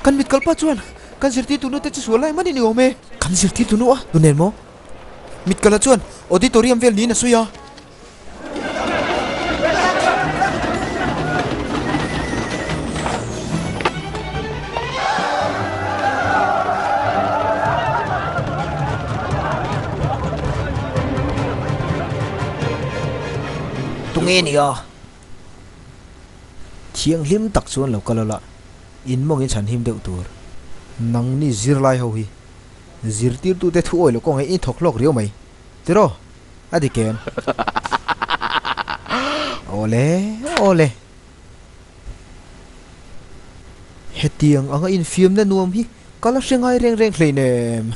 Kan mit kalpa chuan kan zirtirtu nu te chu sual lai man in i awm e. Kan zirtirtu nu a tu nen maw? Mit kala chuan auditorium vel niin a sawi a. Tunge nia? Thianghlim tak chuan lo kal ala, in mawngin chhan him deuh tur. Nangni zirlai ho hi zirtirtute thu awih loh kawng hi in thawk hlawk riau mai. Tiraw? A dik em? Awle, awle. Hetiang anga infiamna nuam hi ka la hre ngai reng reng hleinem.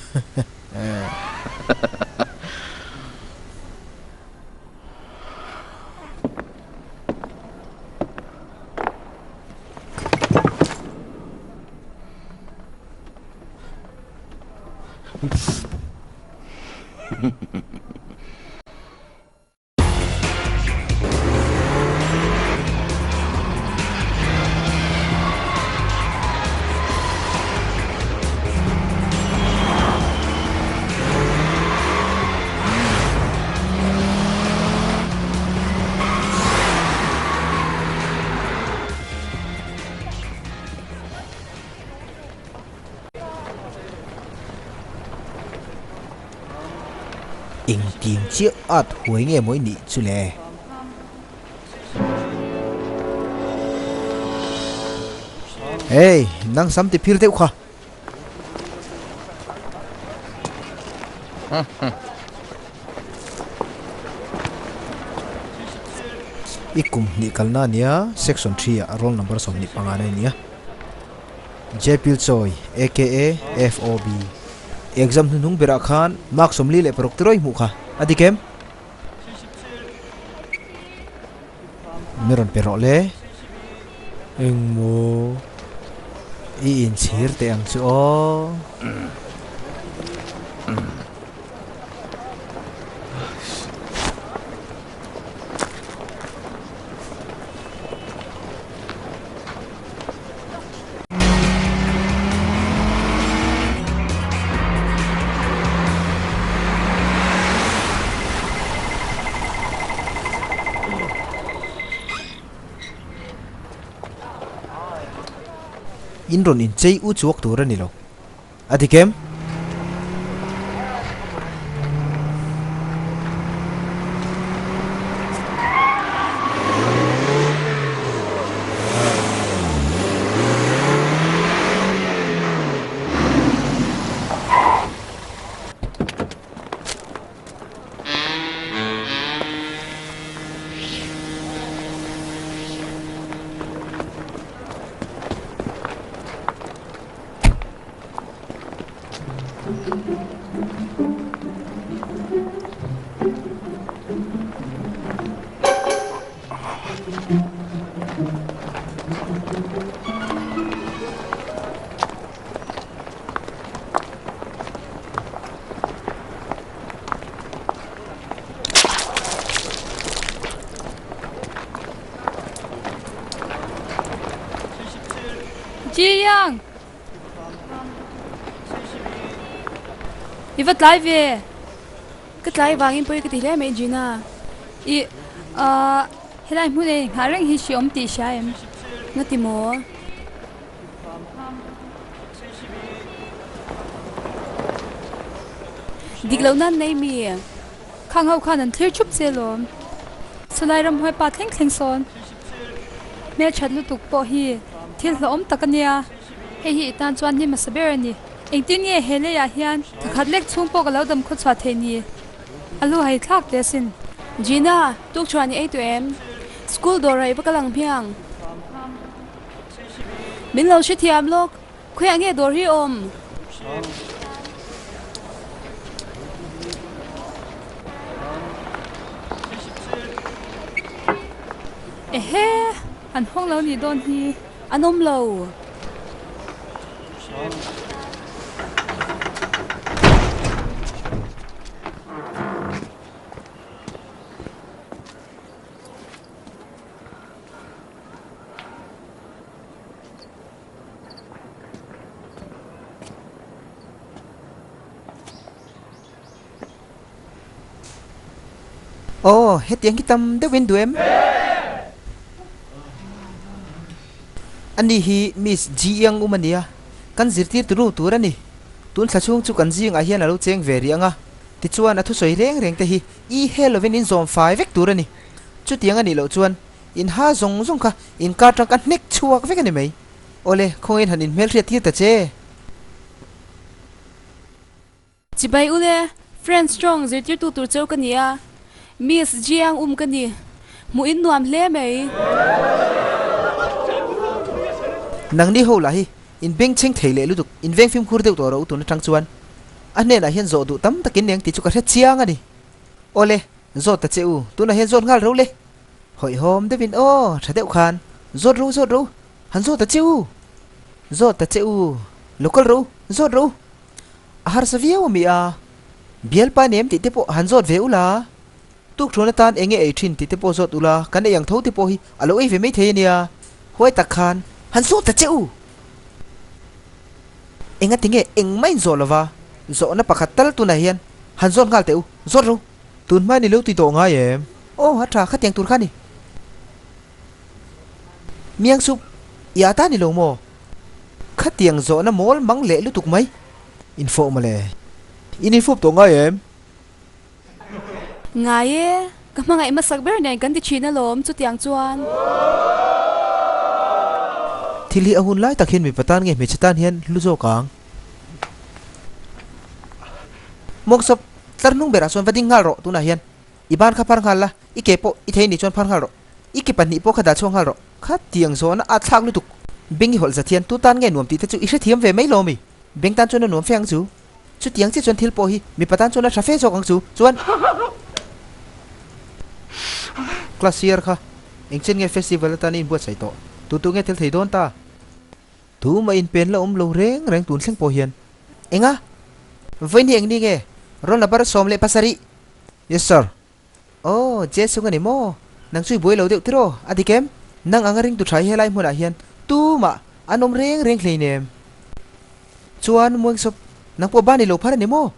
Engtin chiah at huai nge maw i nih chu le? Hey, nang sam ti phir deuh kha. I kum hnih kalna ania section 3 ah roll number 25 na ania. Jepil Choi aka FOB Exam hnuhnung berah khan mark 46 te rawih hmuh kha a dik em? Mi rawn pe rawh le. Engmaw i inchhir teh ang chu aw. In rawn inchei u chuak tur a ni lo. A dik em? Ji Yang! I va tlai ve. Ka tlai vangin pawi ka ti hle mai Gina. I ahh helai hmun ei nghah reng hi hriawm tih hria em? Nga ti maw? Dik loh nan nei mi? Khang ho khan an thlir thup che lawm. Chulai ramhuai pa thleng thleng sawn. Hmelthat lutuk pawh hi thil hlauhawm tak a nia. Hei hi i tan chuan ni hmasa ber a ni. Engtin nge he leiah hian thakhat lek chhung pawh ka lo dam khawchhuah theih ni? A lu hai thlak teh asin. Gina, tuk chuan i ei tawh em? School dawr raih va ka lang hmiang. Min lo hrethiam lawk. Khawiah nge dawr hi awm? Ehe, an hawng lo nih dawn hi. An awm lo. Aw, hetiang hi tam deuhin duh em? Ani hi Miss Ji Young um a nia, kan zirtir turu tur a ni. Tun thla chhung chu kan zingah hian a lo cheng ve rih ang a, tichuan a thusawi reng reng te hi i he lovin in zawm fai vek tur a ni. Chutiang a nih loh chuan in ha zawng zawng kha inkar tang ka hnek chhuak vek a ni mai. Awle, khawngain han inhmelhriat tir ta che. Chibai ule, French tawng zirtirtu tur cheu ka ni a, Miss Jiang um ka ni. Hmuh in nuam hle mai. Nangni ho lah hi in beng chheng thei leh lutuk, in veng fimkhur deuh tawh rawh u tun atang chuan. A hnenah hian zawh duh tam takin eng tih chu ka hre chiang a ni. Awle, zawt ta che u, tunah hian zawt nghal ro le. Hawihhawm deuhin aw, tha deuh khan, zawt ro zawt ro, han zawt ta che u. Zawt ta che u, lo kal ro, zawt ro. A harsa viau a mi a, bialpa nem tih te pawh han zawt ve ula, tukthuan atan eng nge ei thin tih te pawh zawt ula, kan ei ang tho te pawh hi a lo ei ve mai thei a nia, huai tak khan han zawt ta che u! Enga tinge engmah in zawh lova, zawhna pakhat tal tunah hian han zawt nghal teh u, zawt ro! Tun hma ni lo ti tawh ngai em? Aw, a tha, khatiang tur kha ni. Miang sup, i ata ni lo maw? Khatiang zawhna mawl mang leh lutuk mai. Infawh mawle. In infup tawh ngai em? Ngai e, ka hmangaih hmasak ber nen kan ti thin alawm chutiang chuan. Thil hi a hun lai tak hian mipa tan nge hmeichhe tan hian hlu zawk ang. Mawksawp, tlar hnung berah chuan va ding nghal rawh tunah hian. I ban kha phar nghal la, i ke pawh i thei nih chuan phar nghal rawh. I ke pahnih pawh kha dah chhuak nghal rawh. Khatiang zawhna a thlak lutuk. Beng i hawlh zat hian tu tan nge nuam tih te chu i hrethiam ve mai lo mi? Beng tan chuan a nuam fe ang chu. Chutiang chiah chuan thil pawh hi mipa tan chuan a tha fe zawk ang chu. Chuan. Class year kha engchen nge festival atan i inbuatsaih tawh? Tu tu nge tel thei dawn ta? Tumah inpen la awm lo reng reng tun thleng pawh hian. Enga? Vawiin hi engni nge? Roll number 17. Yes sir. Aw, Jesung a ni maw? Nang chu i buai lo deuh tiraw? A dik em? Nang anga ringtu tha hi helai hmunah hian tumah an awm reng reng hleinem. Chuan Muangsawp, nang pawh ban i lo phar a ni maw?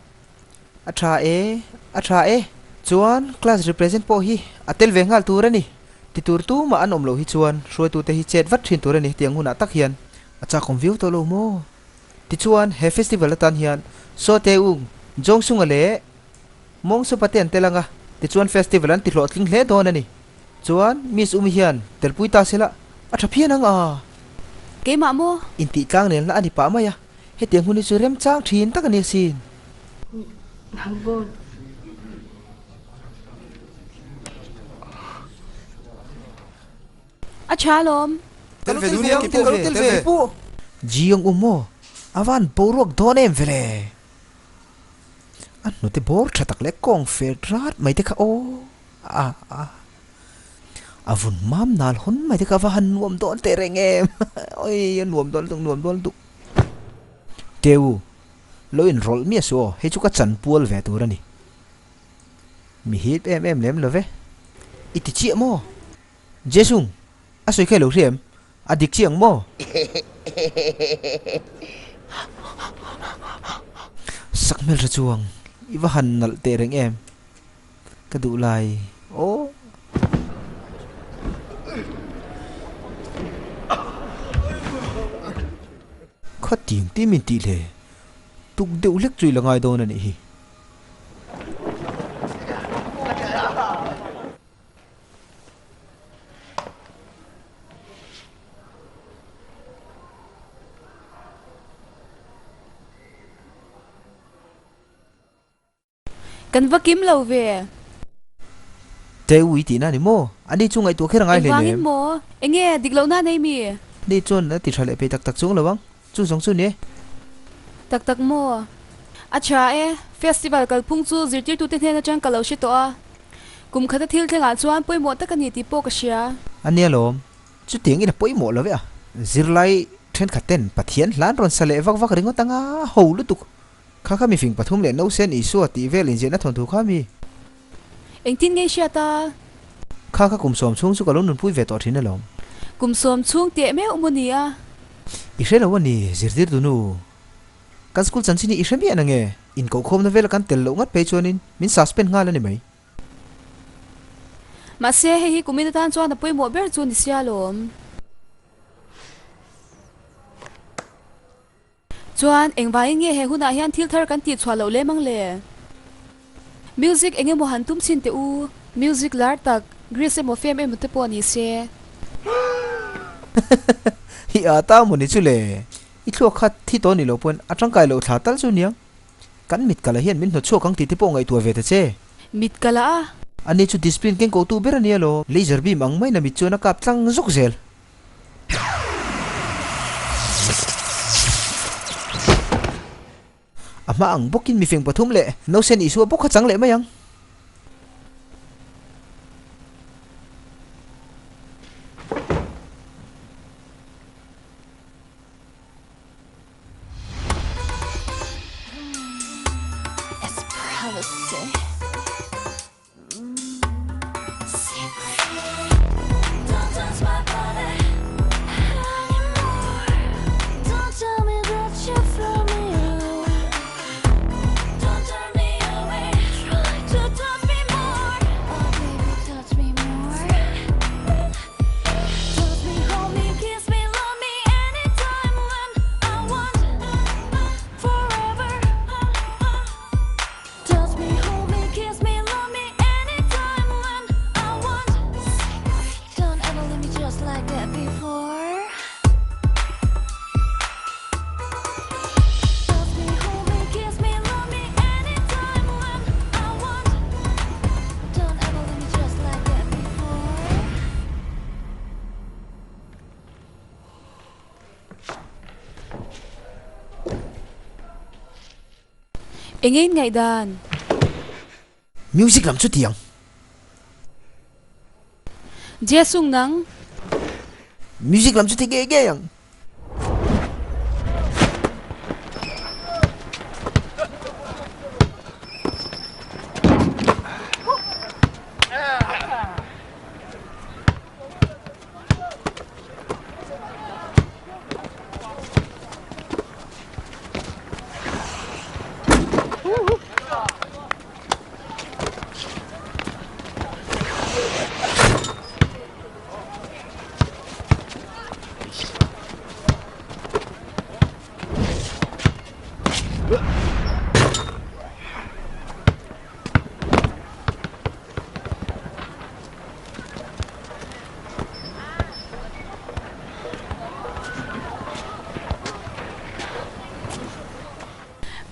A tha e, a tha e. Chuan class represent pawh hi a tel ve nghal tur a ni. Ti tur tumah an awm loh hi chuan hruaitute hi chet vat thin tur a ni tiang hunah tak hian. A chakawm viau tawh lo maw? Tichuan he festival atan hian Saw Tae Ung, Jong Sung-a leh Mawng Supa te an tel ang a, tichuan festival an ti hlawhtling hle dawn a ni. Chuan Miss Umi hian telpui ta sela a tha phian ang a. Keimah maw? Intih tlang nelna a ni pah mai a, hetiang hun hi chu remchang thin tak a ni asin. A tha alawm. Tel ve dunia ki pawh tel ve. Ji Yong Um maw? A van boruak dawn em vele? A hnute bawr tha tak leh kawng fer rat mai te kha aw a a a vun mam nal hawn mai te kha va han nuam dawn teh reng em oi a nuam dawn lutuk nuam dawn lutuk Teu lo in rawlh miah suh aw hei chu ka chan pual ve tur a ni mi hip em em lem lo ve i ti chiah maw Jesung a sawi kha i lo hria em A dik chiang maw? Sak hmeltha chuang i va han nalh teh reng em? Ka duh lai aw. Khatiang tih min tih hle tuk deuh hlek chu i la ngai dawn a nih hi. Kan va kim lo ve. Teu i tihna a ni maw? Ani chu ngaihtuah kher a ngai hleinem. Engvangin maw? Enge dik lohna a nei mi? Ni chuan a ti tha leh pei tak tak chung lo ang. Chu zawng chu ni e. Tak tak maw? A tha e. Festival kalphung chu zirtirtute hnen atang ka lo hre tawh a. Kum khata thil thlengah chuan pawimawh tak a ni tih pawh ka hria. A nia lawm, chutiang in a pawimawh lo ve a. Zirlai thenkhat ten Pathian hlan rawn sa leh vak vak ringawt anga ho lutuk. Kha kha mifing pathum leh Nausen Isua tih vel inziahna thawnthu kha mi. Engtin nge i hriat a? Kha kha kum sawm chhung chu ka lo nunpui ve tawh thin alawm. Kum sawm chhung teh meuh maw ni a? I hre lo a ni, zirtirtu nu. Kan school chanchin hi i hre miah na nge? Inkohkhawmna vela kan tel loh ngat phei chuanin min suspend nghal a ni mai. Mahse, hei hi kumin atan chuan a pawimawh ber chu ni sia lawm. Chuan, engvangin nge he hunah hian thil thar kan tih chhuah loh lem ang le? Music eng emaw han tum chhin teh u. Music lar tak, Greece emaw fem emaw te pawh ni se. Hi a ta maw ni chu le? I thluak kha thi tawh ni lo pawn a tangkai loh thla tal chu niang. Kan mit kala hian min hnawt chhuak ang tih te pawh ngaihtuah ve ta che. Mit kala a? Ani chu discipline keng kohtu ber a nia law. Laser beam ang maiin a mit chuan a kap tlang zawk zel. A hma ang bawkin mifing pathum leh nausen Isua bawk kha chang leh mai ang. Eng in ngaihdan? Music lam chu tiang. Jesung nang. Music lam chu ti ngei ngei ang.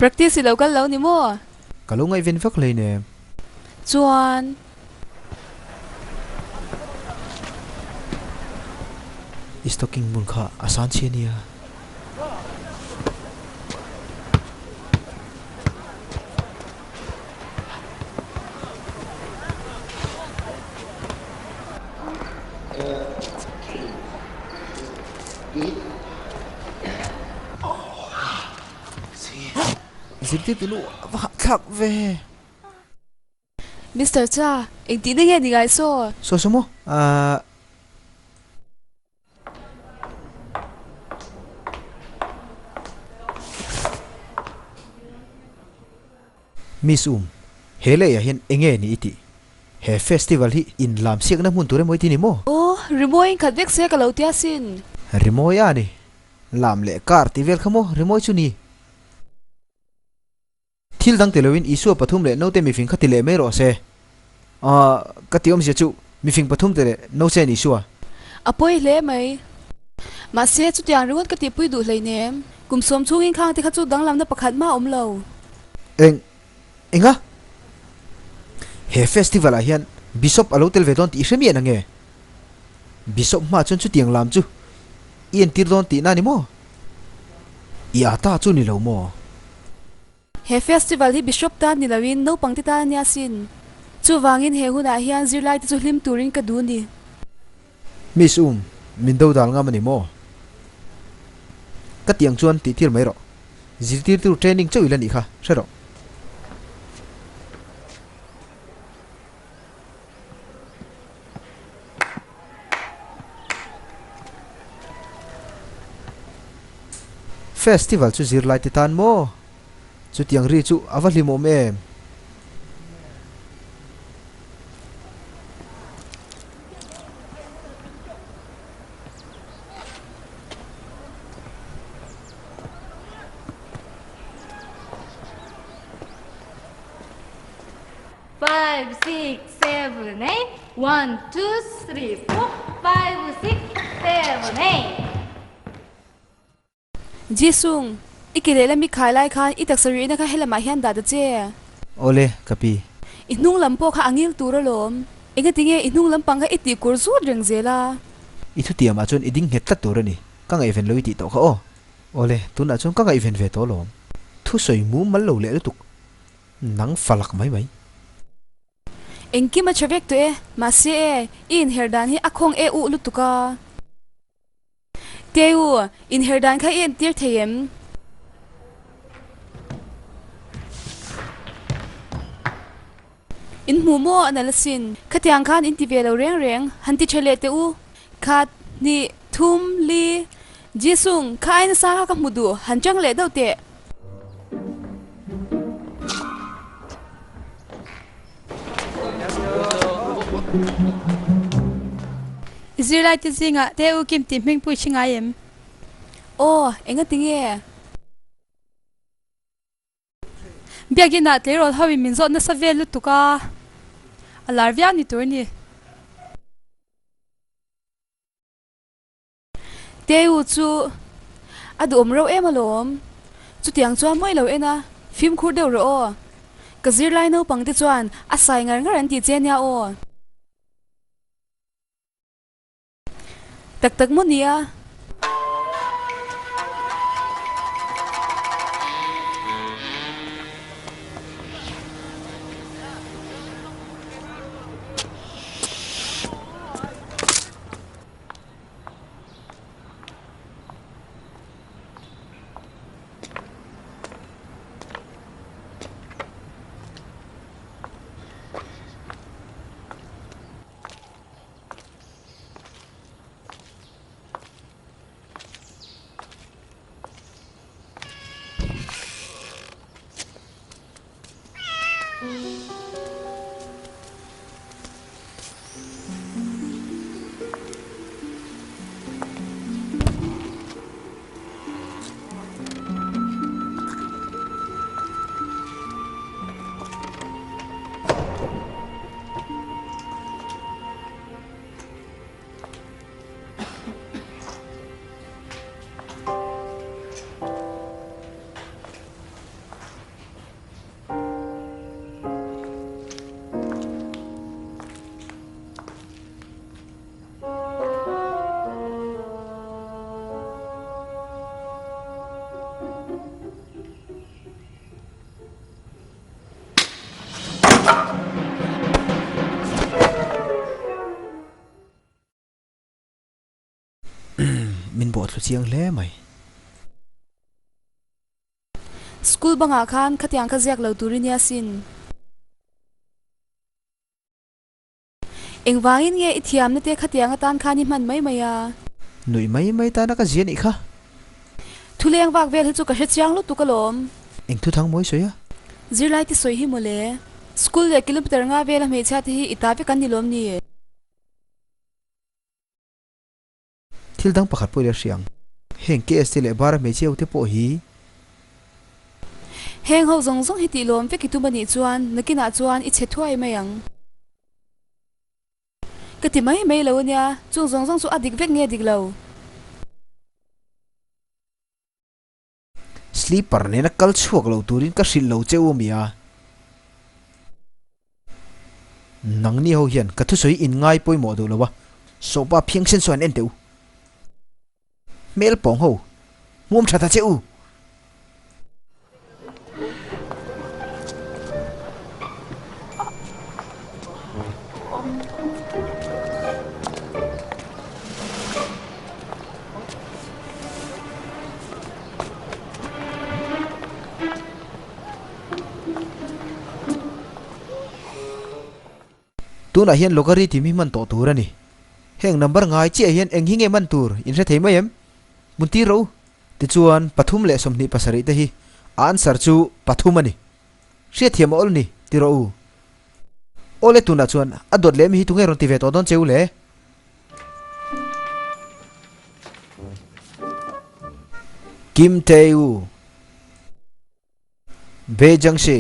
Practice i lo kal lo ni maw? Ka lo ngaihven vak hleinem. Chuan. I stocking bun kha a san chhi a nia. Zirtirtu nu a va hahthlak ve. Mister Cha, engtihna nge ni ngai saw? Saw saw maw? Ahh. Miss Um, he leiah hian enge ni i tih? He festival hi inlam siakna hmun tur emaw i ti ni maw? Aw, rimawi in khat vek se ka lo tia sin. Rimawi a ni. Lam leh kar tih vel kha maw rimawi chu ni? Thil dang ti loin Isua pathum leh naute mifing kha ti leh mai rawh se. Aah, ka ti awmzia chu mifing pathum te leh nausen Isua. A pawi hle mai. Mahse, chutiang ringawt ka tihpui duh hleinem. Kum sawm chhungin khang te kha chu danglamna pakhat mah a awm lo. Eng, enga? He festival ah hian Bishop a lo tel ve dawn tih i hre miah na nge? Bishop hma chuan chutiang lam chu i entir dawn tihna a ni maw? I a ta chu ni lo maw? He festival hi Bishop tan ni loin naupangte tan a nia sin. Chuvangin he hunah hian zirlaite chu hlim turin ka duh ni. Miss Um, min do dal ngam a ni maw? Ka tiang chuan tih tir mai rawh. Zirtirtu training chauh ila nih kha, hre rawh. Festival chu zirlai te tan maw? Chutiang ri chu a va hlimawm em? 5, 6, 7, 8, 1, 2, 3, 4, 5, 6, 7, 8. Jisung, i ke lehlam i khai lai khan i taksa rihna kha helamah hian dah ta che. Awle, ka pi. I hnung lam pawh kha a ngil tur alawm. Engatinge i hnung lampang kha i tih kur zut reng zel a? I thutiamah chuan i ding nghet tlat tur a ni. Ka ngaihven lo i tih tawh kha aw. Awle, tunah chuan ka ngaihven ve tawh alawm. Thusawi mumal lo leh lutuk. Nang falak mai mai. Engkim a tha vek tawh e, mahse e, i inher dan hi a khawng e uh lutuk a. Teu, inher dan kha i entir thei em? In hmuh maw a nalh asin. Khatiang khan in ti ve lo reng reng, han ti tha leh teh u. Khat, hnih, thum, li. Jisung, kha ai nasa kha ka hmu duh, han chang leh deuh teh. I zirlaite zingah te u Kim tih hming pui hre ngai em? Aw, engati nge? Biakinah tleirawl ho in min zawt nasa vel lutuk a, a lar viau ni tur a ni. Teu chu a duhawm reuh em alawm. Chutiang chuan mawi lo en a, fimkhur deuh rawh aw. Ka zirlai naupang te chuan a sai ngar ngar an tih che nia aw. Tak tak maw nia? Min bawh thlu chiang hle mai. School bangah khan khatiang kha ziak lo tur i nia sin. Engvangin nge i thiamna te khatiang atan khan i hman mai mai a? Nuih mai mai tana ka zia nih kha. Thuleng vak vel hi chu ka hre chiang lutuk alawm. Eng thu thang mawi sawi a? Zirlai te sawi hi mawle. School leh kilometer nga vela hmeichhia te hi i ta vek an ni lawm ni? Thil dang pakhat pawh i la hria ang. Heng KST leh Bara hmeichhia ho te pawh hi. Heng ho zawng zawng hi tih lawm vek i tum a nih chuan nakinah chuan i chhe thuai mai ang. Ka ti mai mai lo a nia, chung zawng zawng chu a dik vek nge dik lo? Sleeper nena kal chhuak lo turin ka hrilh lo che u mia. Nangni ho hian ka thusawi in ngai pawimawh duh lo a, sawhpa phiangsen sawn en teh u. Hmel pawng ho, hmuam tha ta che u. Tunah hian logarithm hi hman tawh tur a ni. Heng number ngai chiah hian eng hi nge hman tur in hre thei mai em? Hmun tir rawh u. Tichuan, 3 27 te hi a answer chu pathum a ni. Hriatthiam a awl ni, ti rawh u. Awle tunah chuan a dawt leh mi hi tunge rawn ti ve tawh dawn che u le? Kim Tae-woo, Bae Jung-si,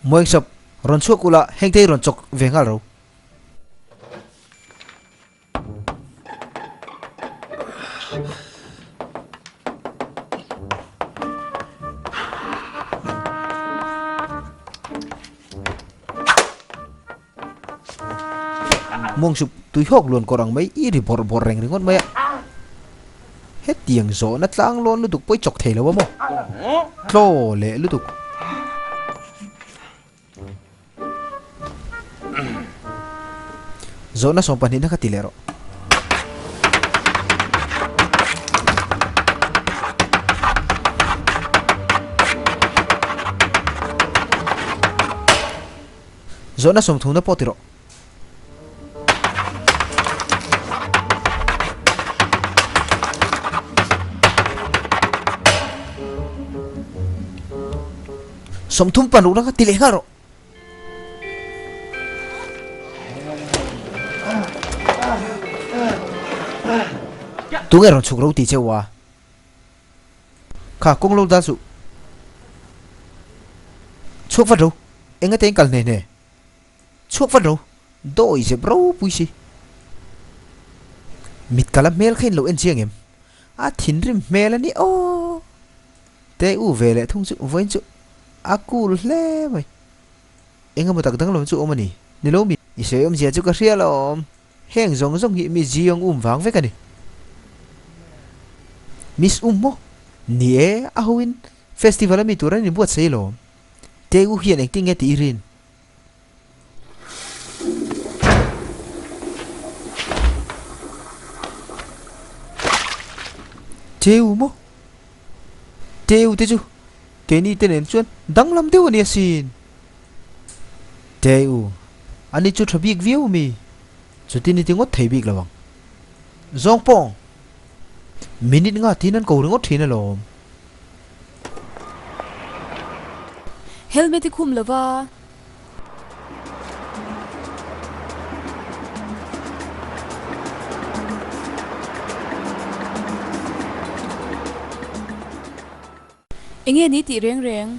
Muangsap, rawn chhuak ula hengte hi rawn chawk ve nghal ro. Muangsup tui hawk luan kawr ang mai i ri bawrh bawrh reng ringawt mai a. Hetiang zawhna tlang lawn lutuk pawh i chawk thei lo a maw? Tlaw leh lutuk. Zawhna sawmpahnihna kha ti leh rawh. Zawhna sawmthumna pawh ti rawh. 30 parukna kha ti leh nghal rawh. Tunge rawn chhuk ro ti cheu a? Kha kawng lo dal suh. Chhuak vat ro. Enga te in kal hne hne. Chhuak vat ro. Dawi zep ropui si. Mit kala hmel kha in lo en chiang em? A thinrim hmel a ni aw. Te u ve leh thung chu vawiin chu a cool hle mai. Engemaw tak danglam chu awm a ni. Ni lo mi? I sawi awmzia chu ka hria alawm. Heng zawng zawng hi mi Ji-young um vang vek a ni. Miss um maw? Ni e, a hoin festival a mi tur an inbuatsaih alawm. Tae-u hian engtin nge tih i rin? Tae-u maw? Tae-u te chu keini te nen chuan danglam deuh a ni asin. Tae-u, ani chu tha bik viau mi? Chutin i ti ngawt thei bik lo ang. Zawng pawng! Minute nga tin an ko ringawt thin alawm. Helmet i khum lova. Enge ni tih reng reng?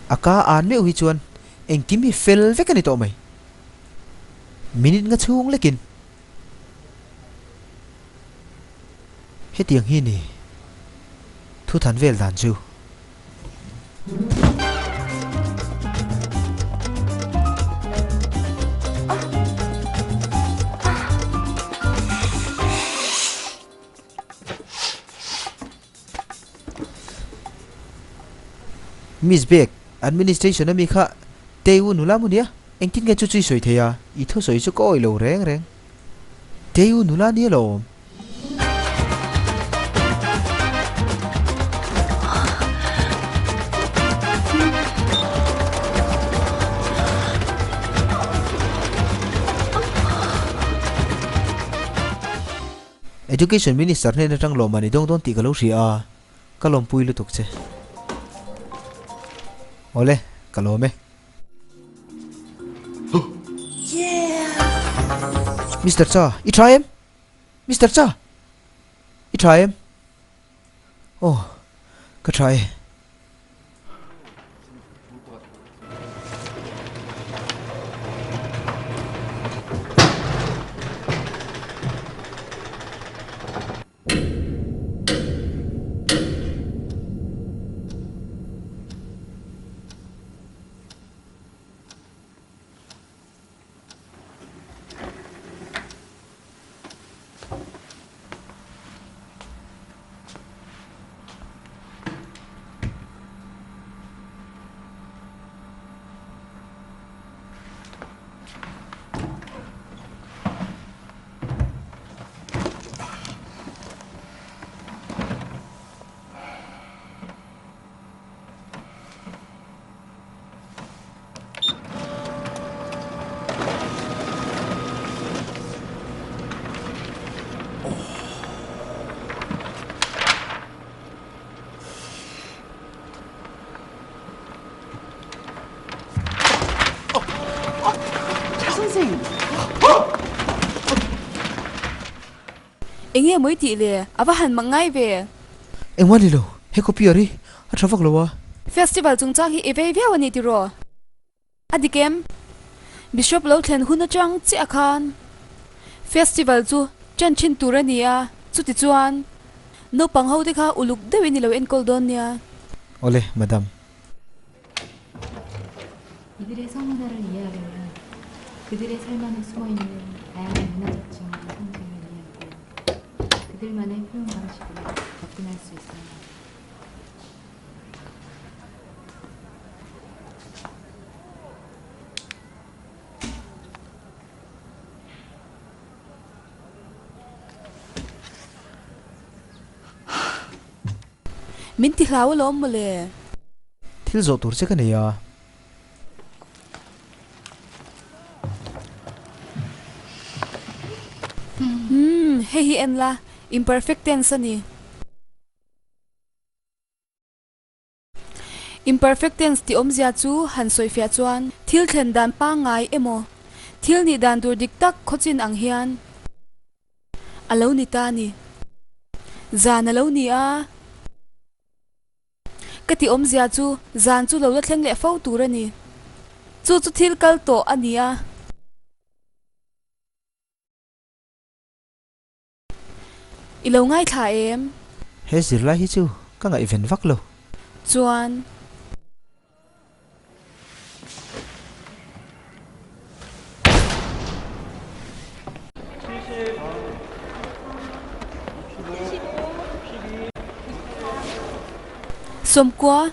A ka an meuh hi chuan engkim hi fel vek a ni tawh mai. Minute nga chhung lekin hetiang hi ni thuthan vel dan chu. Miss Bek, Administration ami kha Teiwu nula maw nia? Engtin nge chu chu i sawi thei a? I thusawi chu ka awih lo reng reng. Teiwu nula nia lo awm. Education Minister hnen atang lawmman i dawng dawn tih ka lo hria a, ka lawmpui lutuk che. Awle, ka lawm e. Mister Cha, i tha em? Mister Cha! I tha em? Aw, ka tha e. Enge mawi tih le? A va han mak ngai ve. Engmah ni lo, he copier hi a tha vak lo a. Festival chungchang hi i vei viau a ni tiraw? A dik em? Bishop lo thlen hun atang chiah khan festival chu ṭan ṭhin tur a ni a, chuti chuan naupang ho te kha uluk deuhin i lo enkawl dawn nia. Awle, madam. 이들의 성문화를 이해하려면 그들의 삶 안에 숨어 있는 다양한 문화적 징후와 상징을 이해하고 그들만의 표현 방식으로 접근할 수 있어야 합니다. Min ti hlau alawm mawle. Thil zawh tur che ka nei a. Umm, hei hi en la, imperfect tense a ni. Imperfect tense tih awmzia chu han sawifiah chuan thil thlen dan pangngai emaw, thil nih dan tur dik tak khawchin ang hian a lo ni ta a ni. Zan a lo ni a. Ka tih awmzia chu zan chu lo la thleng leh fo tur a ni. Chu chu thil kal tawh a ni a. I lo ngaithla em? He zirlai hi chu ka ngaihven vak lo. Chuan. Sawmkua.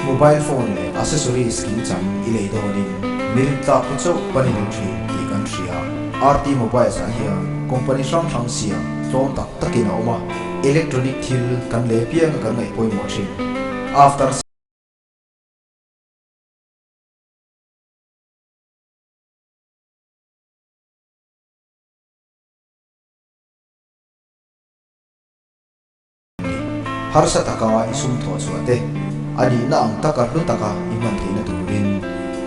Mobile phone leh accessories kimchang i lei dawnin mirin tlak te chauh pan i duh thin tih kan hria. RT Mobiles ah hian company hrang hrang siam tlawm tak takin a awm a, electronic thil kan lei apianga kan ngaih pawimawh thin. After Harsa taka i sum thawh chhuah te, a nihna ang taka hlu taka i hman theihna turin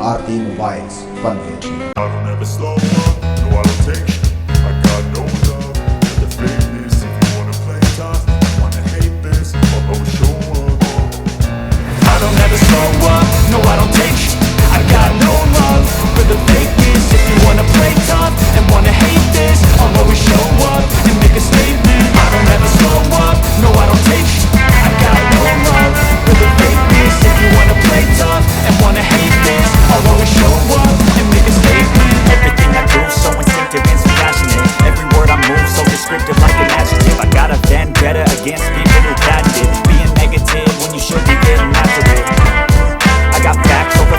RT Mobiles pan ve thin. I don't ever slow up, no I don't take sh I got no love for the fakeness If you wanna play tough and wanna hate this I'll always show up I don't ever slow up, no I don't take sh I got no love for the fakeness If you wanna play tough and wanna hate this I'll always show up and make a statement I don't ever slow up, no I don't take sh I got no love for the fakeness If you wanna play tough and wanna hate this I'll always show up and make a statement Everything I do so instinctive and so passionate Every word I move so descriptive like an adjective I got a vendetta against people who patented Being negative when you should be getting after it I got facts over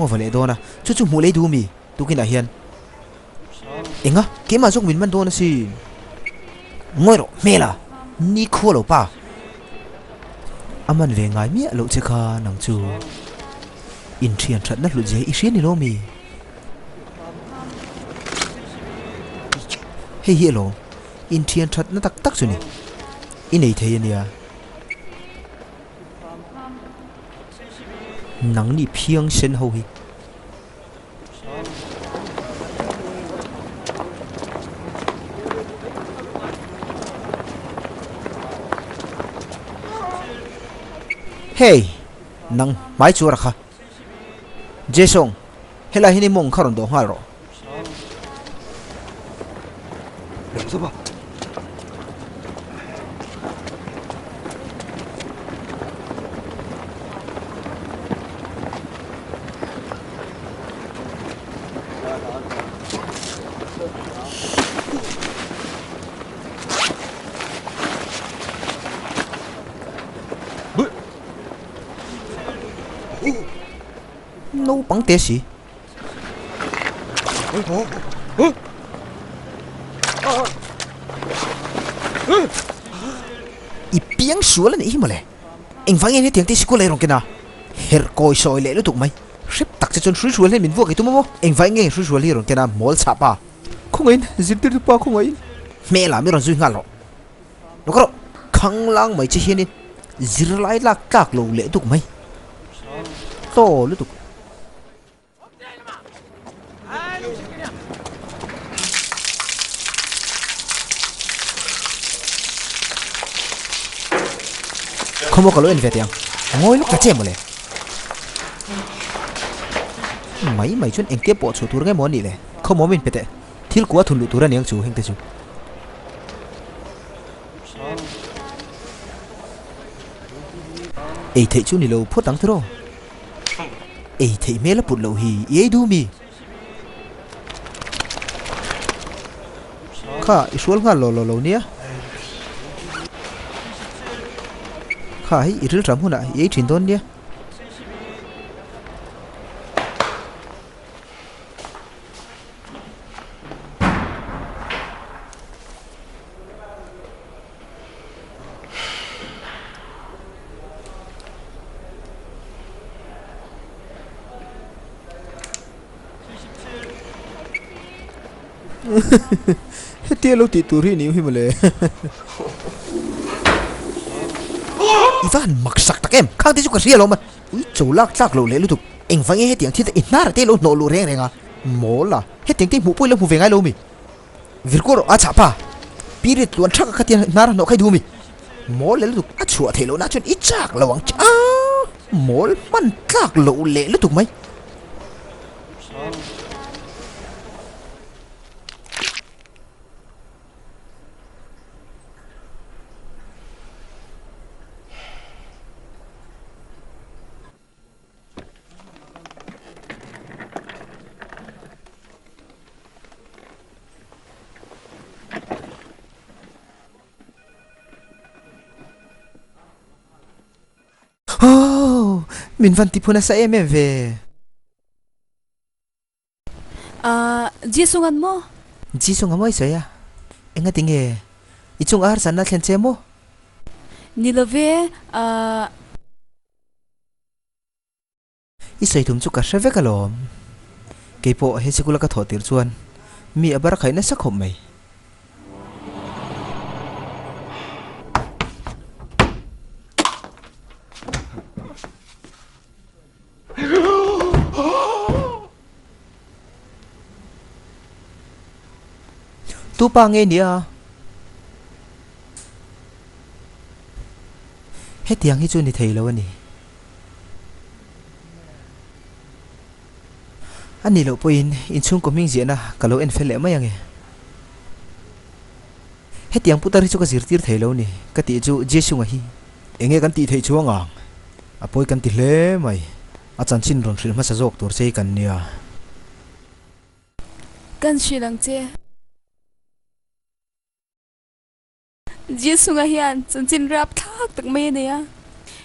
a va leh dawn a, chu chu hmuh lei duh mi tukinah hian enga keimah zawk min man dawn asin. Ngawi rawh hmel a, ni khua lo pa. A man ve ngai miah loh che kha nang chu inthian thatna hlut zia i hria ni lo mi? Hei hi elaw inthian thatna tak tak chu ni i nei thei a nia. Nangni phiang sen ho hi. Hey! Nang hmai chu a ra kha. Jason, helai hian i mawng kha rawn dawh nghal rawh. Naupang te si. I piang sual a nih hi mawle. Engvang nge hetiang te sikul a i rawn ken a? Herh kawi sawi leh lutuk mai. Hrep tak che chuan hrui hrual hian min vuak i tum a maw? Engvang nge hrui hrual hi i rawn ken a mawl chhah pa? Khawngaihin, zirtirtu pa khawngaihin. Hmel ah mi rawn zui nghal rawh. Lo ka rawh. Khanglang mai che hianin zirlai lak tlak lo leh duk mai. Tlaw lutuk. Khawmaw ka lo en ve teh ang. Ngawi lawk ta che mawle. Mai mai chuan engtia pawh chhuah tur nge maw a nih le? Khawmaw min pe teh. Thil kua thun luh tur a niang chu heng te chu. Ei theih chu ni lo phawt ang tiraw? Ei theih hmel a put loh hi i ei duh mi? Kha i hrual nghal law law lo nia. Kha hei i rilram hunah i ei thin dawn nia. Hetia lo tih tur hi ni hi mawle. I va han mak sak tak em? Khang te chu ka hria lo maw? Ui cho lak tlak loh leh lutuk. Engvang nge hetiang thil te i hnar te lo hnawh luh reng reng a? Mawl a, hetiang te hmuh pawh i lo hmu ve ngai lo mi? Virkual rawh a chah pa. Period tluan thak a khatiang hnar a hnawh khai duh mi? Mawl leh lutuk a chhuah theih lohna chuan i chak lo ang che a, mawl hman tlak loh leh lutuk mai. Aww! Min van ti phu nasa em em ve. Ahh, Jisung an maw? Jisung a mawi sawi a, engati nge i chung a harsatna thlen che maw? Ni lo ve, ahh. I sawi tum chu ka hre vek alawm. Keipawh he sikula ka thawh tir chuan mi a bar khaih nasa khawp mai. Tu pa nge nia? Hetiang hi chu ni thei lo a ni. A nih loh pawhin inchhungkaw hming ziahna ka lo en fel leh mai ange. Hetiang putar hi chu ka zirtir thei lo ni ka tih chu Jesunga hi. Enge kan tih theih chuang ang? A pawi kan ti hle mai. A chanchin rawn hrilh hmasa zawk tur che hi kan nia. Kan hrilh ang che. Jesunga hian chanchin rap thlak tak mai a nei a.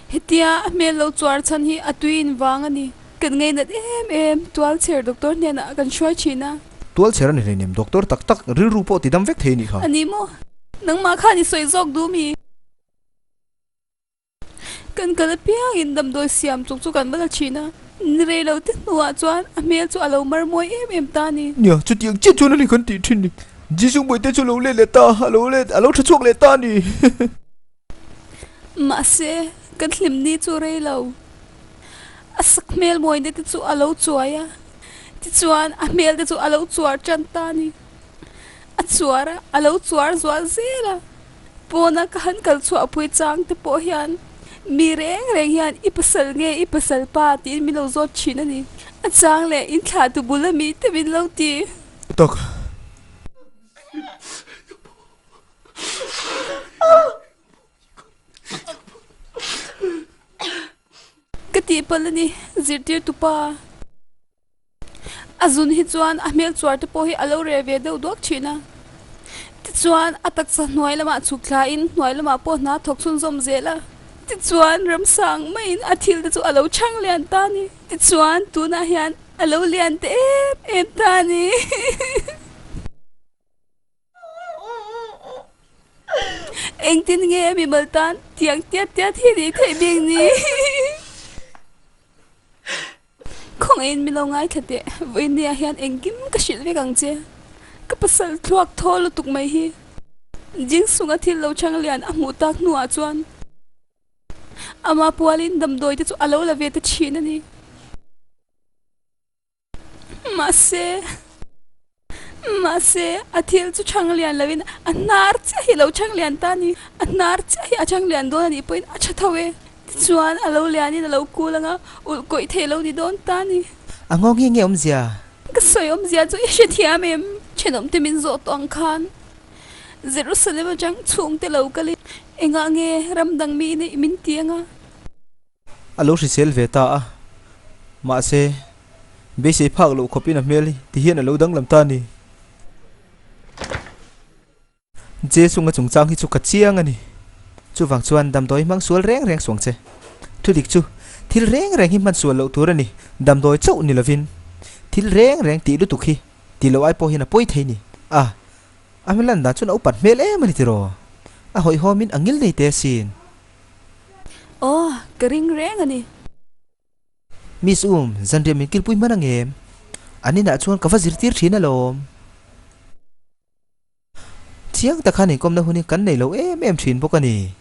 Hetia a hmel lo chuar chhan hi a tui in vang a ni. Kan ngainat em em tualchher doctor hnenah kan hruai thin a. Tualchher a ni hleinem, doctor tak tak rilru pawh tidam vek thei a nih kha. A ni maw? Nangmah khan i sawi zawk duh mi? Kan kal apiangin damdawi siam chuk chu kan va la thin a, ni rei lo te hnuah chuan a hmel chu a lo mar mawi em em ta a ni. Nia, chutiang chiah chuan a ni kan tih thin ni. Jesu Mawite chu a lo let leh ta, a lo let, a lo tha chhuak leh ta a ni. Mahse, kan hlim ni chu rei lo. A sak hmel mawina te chu a lo chuai a, tichuan a hmel te chu a lo chuar tan ta a ni. A chuar a, a lo chuar zual zel a. Pawna ka han kal chhuahpui chang te pawh hian mi reng reng hian i pasal nge i pasal pa tiin min lo zawt thin a ni. A chang leh in thlah tu bul ami te min lo ti. Tak. Ka tihpalh a ni, zirtirtu pa. A zun hi chuan a hmel chuar te pawh hi a lo reh ve deuh duak thin a. Tichuan, a taksa hnuai lamah chhuk thlain hnuai lamah pawh hna thawk chhunzawm zel a. Tichuan, ramsang maiin a thil te chu a lo chhang lian ta a ni. Tichuan, tunah hian a lo lian te em em ta a ni. Engtin nge mimal tan tiang tiat tiat hi nih theih bik ni? Khawngaihin min lo ngaithla teh, vawinia hian engkim ka hrilh vek ang che. Ka pasal thluak thaw lutuk mai hi. Jingsunga thil lo chhang lian a hmuh tak hnuah chuan ama pualin damdawi te chu a lo la ve ta thin a ni. Mahse. Mahse, a thil chu chhang lian loin a hnar chiah hi a lo chhang lian ta a ni. A hnar chiah hi a chhang lian dawn a nih pawhin a tha tho e. Tichuan, a lo lianin a lo kul ang a, ulh kawih theih lo ni dawn ta a ni. A ngawng nge nge awmzia? Ka sawi awmzia chu i hrethiam em? Thenawmte min zawh tawh ang khan Jerusalem atang chhungte lo kalin engah nge ram dang mi neih min ti ang a? A lo hrisel ve ta a, mahse, beisei phak loh khawpin a hmel hi ti hian a lo danglam ta a ni. Jesunga chungchang hi chu ka chiang a ni. Chuvang chuan damdawi hmang sual reng reng suang che. Thudik chu thil reng reng hi hman sual loh tur a ni, damdawi chauh ni lovin. Thil reng reng tih lutuk hi tih loh ai pawh hian a pawi thei ni. A, a hmel lan dan chuan a upat hmel em a ni tiraw? A hawihhawmin a ngil nei teh asin. Aw, ka ring reng a ni. Miss Um, zanriah min kilpui hman ang em? An inah chuan ka va zirtir thin alawm. Chiang tak khan inkawmna hun hi kan nei lo em em thin bawk a ni.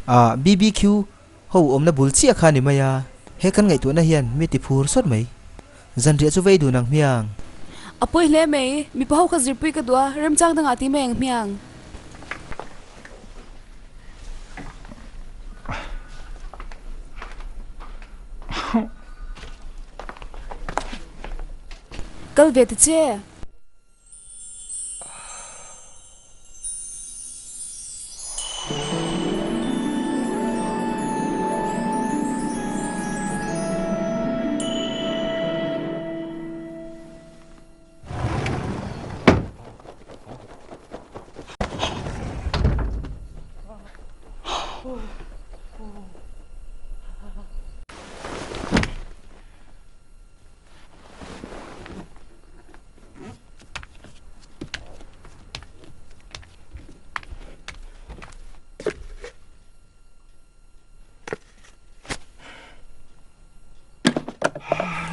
Ah, BBQ ho awmna bul chiah kha a ni mai a. He kan ngaihtuahna hian mi ti phur sawt mai. Zanriah chu vei dun ang hmiang. A pawi hle mai, mipa ho kha zirpui ka duh a, remchang dangah ti mai ang hmiang. Kal ve ta che.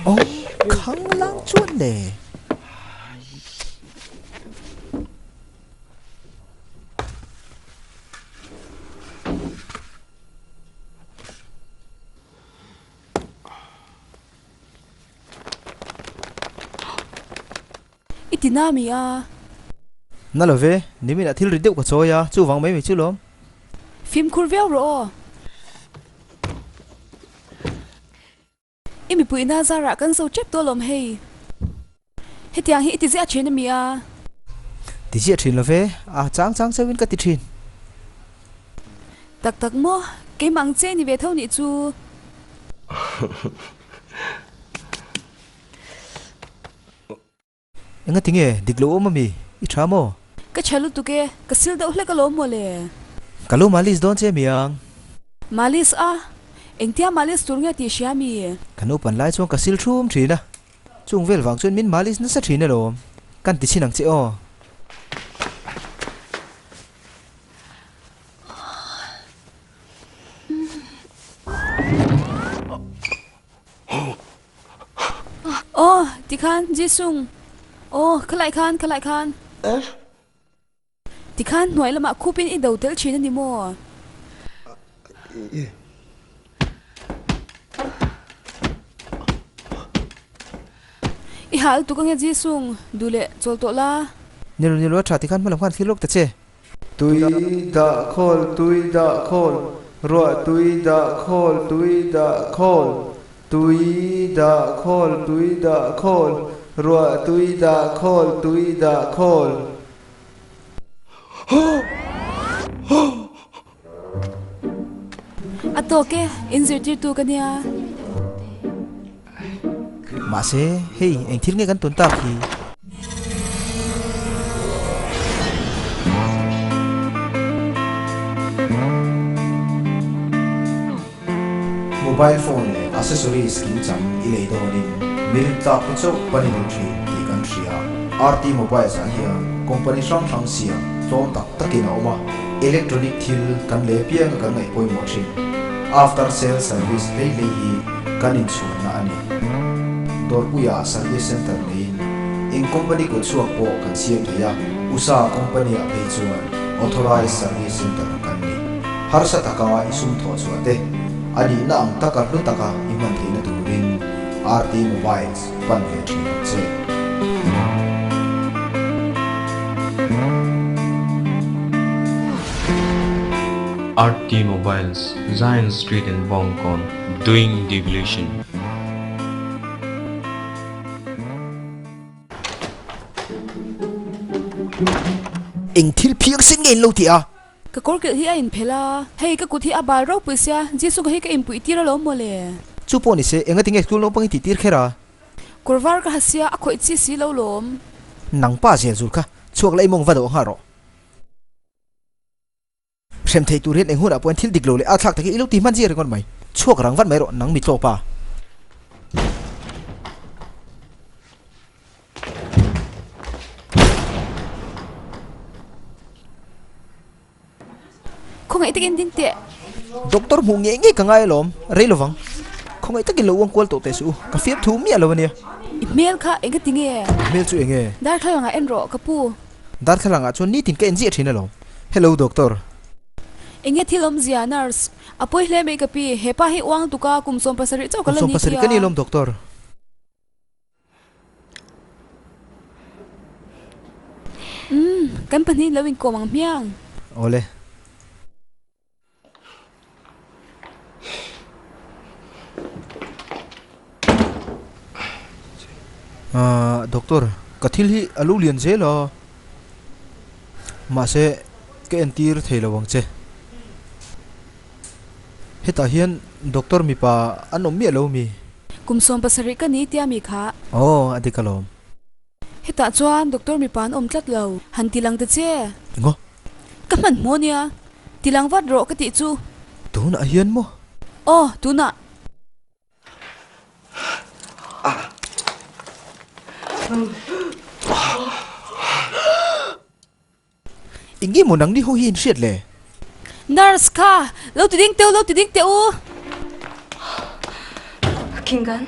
Aw, khang lang chuan le. I ti na mi a? Na lo ve, nimin ah thil ri deuh ka chawi a, chuvang mai mai chu lawm. Fimkhur viau rawh aw. I mipui ina zarah kan zo tep tawh lawm hei. Hetiang hi i ti ziah thin a mi a? Ti ziah thin lo ve, a chang chang chauhin ka ti thin. Tak tak maw, keimah ang che ni ve tho nih chu. Enga tinge dik lo awm ami? I tha maw? Ka tha lutuk e, ka sil deuh hlek alawm maw le. Ka lo malis dawn che miang. Malis a? Engtia malis tur nge tih hria mi? Ka naupan lai chuan ka sil thum thin a, chung vel vang chuan min malis nasa thin alawm. Kan ti chhin ang che aw. Aw, tikhan Jisung. Aw, khalai khan, khalai khan. Tikhan hnuai lamah khupin i do tel thin a ni maw? I hal tuk ange Jisung, duh leh chawl tawh la. Nilo nilo a tha tikhan hmalam khan thlir lawk ta che. Tui dah khawl, tui dah khawl, ruah tui dah khawl, tui dah khawl, tui dah khawl, tui dah khawl, ruah tui dah khawl, tui dah khawl. A tawk e, in zirtirtu ka nia. Mahse, hei eng thil nge kan tawn tak hi? Mobile phone leh accessories kimchang i lei dawnin mi rintlak te chauh pan i duh thin tih kan hria. RT Mobiles ah hian company hrang hrang siam tlawm tak takin a awm a, electronic thil kan lei apianga kan ngaih pawimawh thin. After sale service hlei hlei hi kan inchhuanna a ni. Dawrpuiah service center neiin eng company kut chhuak pawh kan siam thei a, USA company ah phei chuan authorized service center kan ni. Harsa taka i sum thawh chhuah te, a nihna ang taka hlu taka i hman theihna turin RT Mobiles pan ve thin ang che. RT Mobiles, Zion Street in Bawngkawn, doing devolution. Eng thil phiangsen nge in lo ti a? Ka kawr kilh hi a inphelh a, hei ka kut hi a bal ropui sia, Jesu ka hi ka inpuih tir alawm mawle. Chu pawh ni se, enga tinge school naupang i tih tir kher a? Kawr var ka ha sia, a khawih chi si lo lawm. Nang pa zel zul kha, chhuak la i mawng va dawh nghal rawh. Hrem thei tur hian eng hunah pawhin thil dik lo leh a thlak takin i lo ti hman zia ringawt mai. Chhuak rang vat mai rawh, nang mi tlawp a. Khawngaih takin ding teh. Doctor hmuh ngei ngei ka ngai alawm, rei lovang. Khawngaih takin lo uang kual tawh teh suh u, ka fiam thu miah lo ania. I hmel kha eng ka ti nge? Hmel chu eng nge? Darthlalangah en rawh ka pu. Darthlalangah chuan nitin ka en ziah thin alawm. Hello doctor. Eng nge thil awmzia nurse? A pawi hle mai ka pi, hepa hi uang tuka kum 17 chauh ka la Kum ni 17 ka ni tia. alawm doctor. Umm, kan pahnih lo inkawm ang hmiang. Awle. Ahh, doctor, ka thil hi a lo lian zel a. Mahse, ka entir thei lo ang che. Hetah hian doctor mipa an awm miah lo mi? Kum 70 ka ni tia mi kha. Aw, a dik alawm. Hetah chuan doctor mipa an awm tlat lo. Han ti lang ta che. Engaw? Ka hmanhmawh nia. Ti lang vat rawh ka tih chu. Tunah hian maw? Aw, tunah. Eng nge maw nangni ho hi in hriat le? Nurse kha, lo ti ding teh u, lo ti ding teh u! Kingan.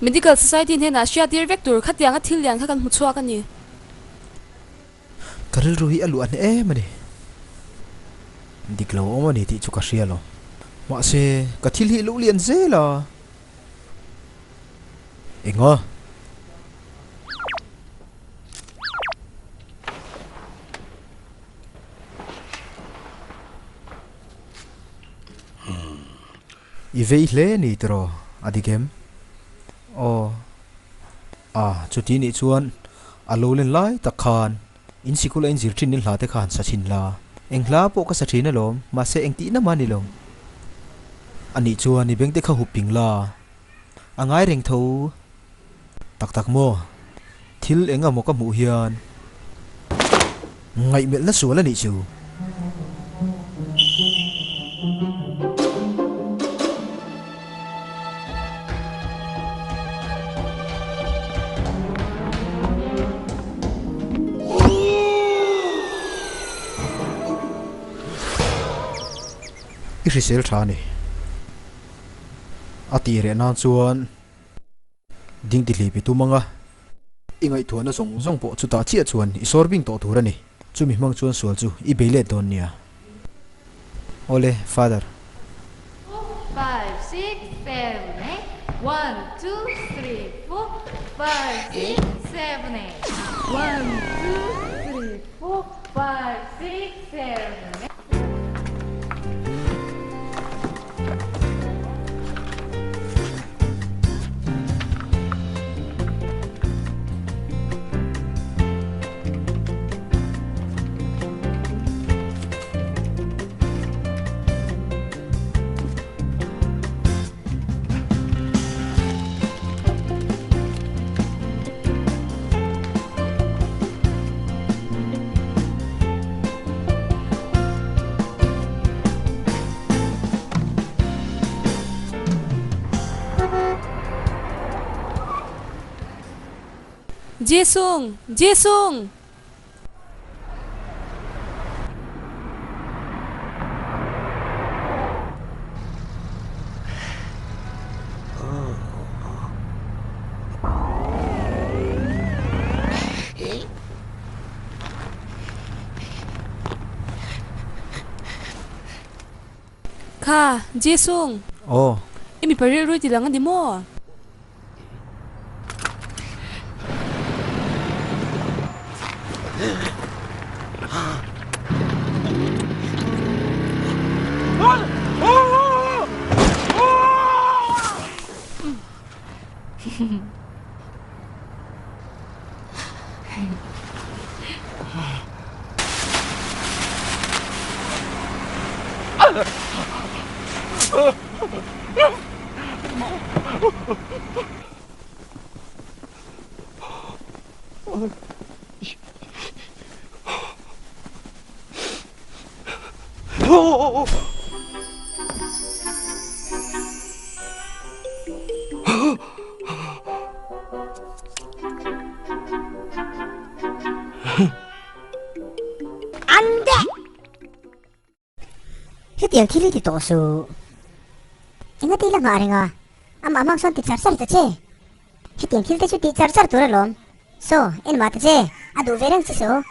Medical Society hnenah hriattir vek tur khatianga thil lian kha kan hmu chhuak a ni. Ka rilru hi a luah hneh em a ni. Dik lo awm a ni tih chu ka hria lo. Mahse, ka thil hi lo lian zel a. Enga? I vei hle ni tiraw a dik em? Aw. A, chuti nih chuan a lo len lai tak khan in sikul a inzir thin in hla te kha han sa thin la. Eng hla pawh ka sa thin alawm, mahse eng tihna mah ni lo. Anih chuan i beng te kha hup ping la. A ngai reng tho. Tak tak maw? Thil eng emaw ka hmuh hian ngaihmelhna sual a nih chu. I hrisel tha a ni. A tih reh nan chuan ding ti hlip i tum ang a, i ngaihtuahna zawng zawng pawh chutah chiah chuan i sawr bing tawh tur a ni. Chumi hmang chuan sual chu i bei let dawn nia. Awle, Father. Four, five, six, seven, eight, one, two, three, four, five, six, seven, eight, one, two, three, four, five, six, seven, eight. Jisung! Jisung! Kha, Jisung. Aw. I mipa rilru i ti lang a ni maw? Hetiang thil hi ti tawh suh. Engati la nghah reng a, amah hmang sawn ti char char ta che. Hetiang thil te chu tih char char tur alawm. Saw, en mah ta che, a duh ve reng che saw.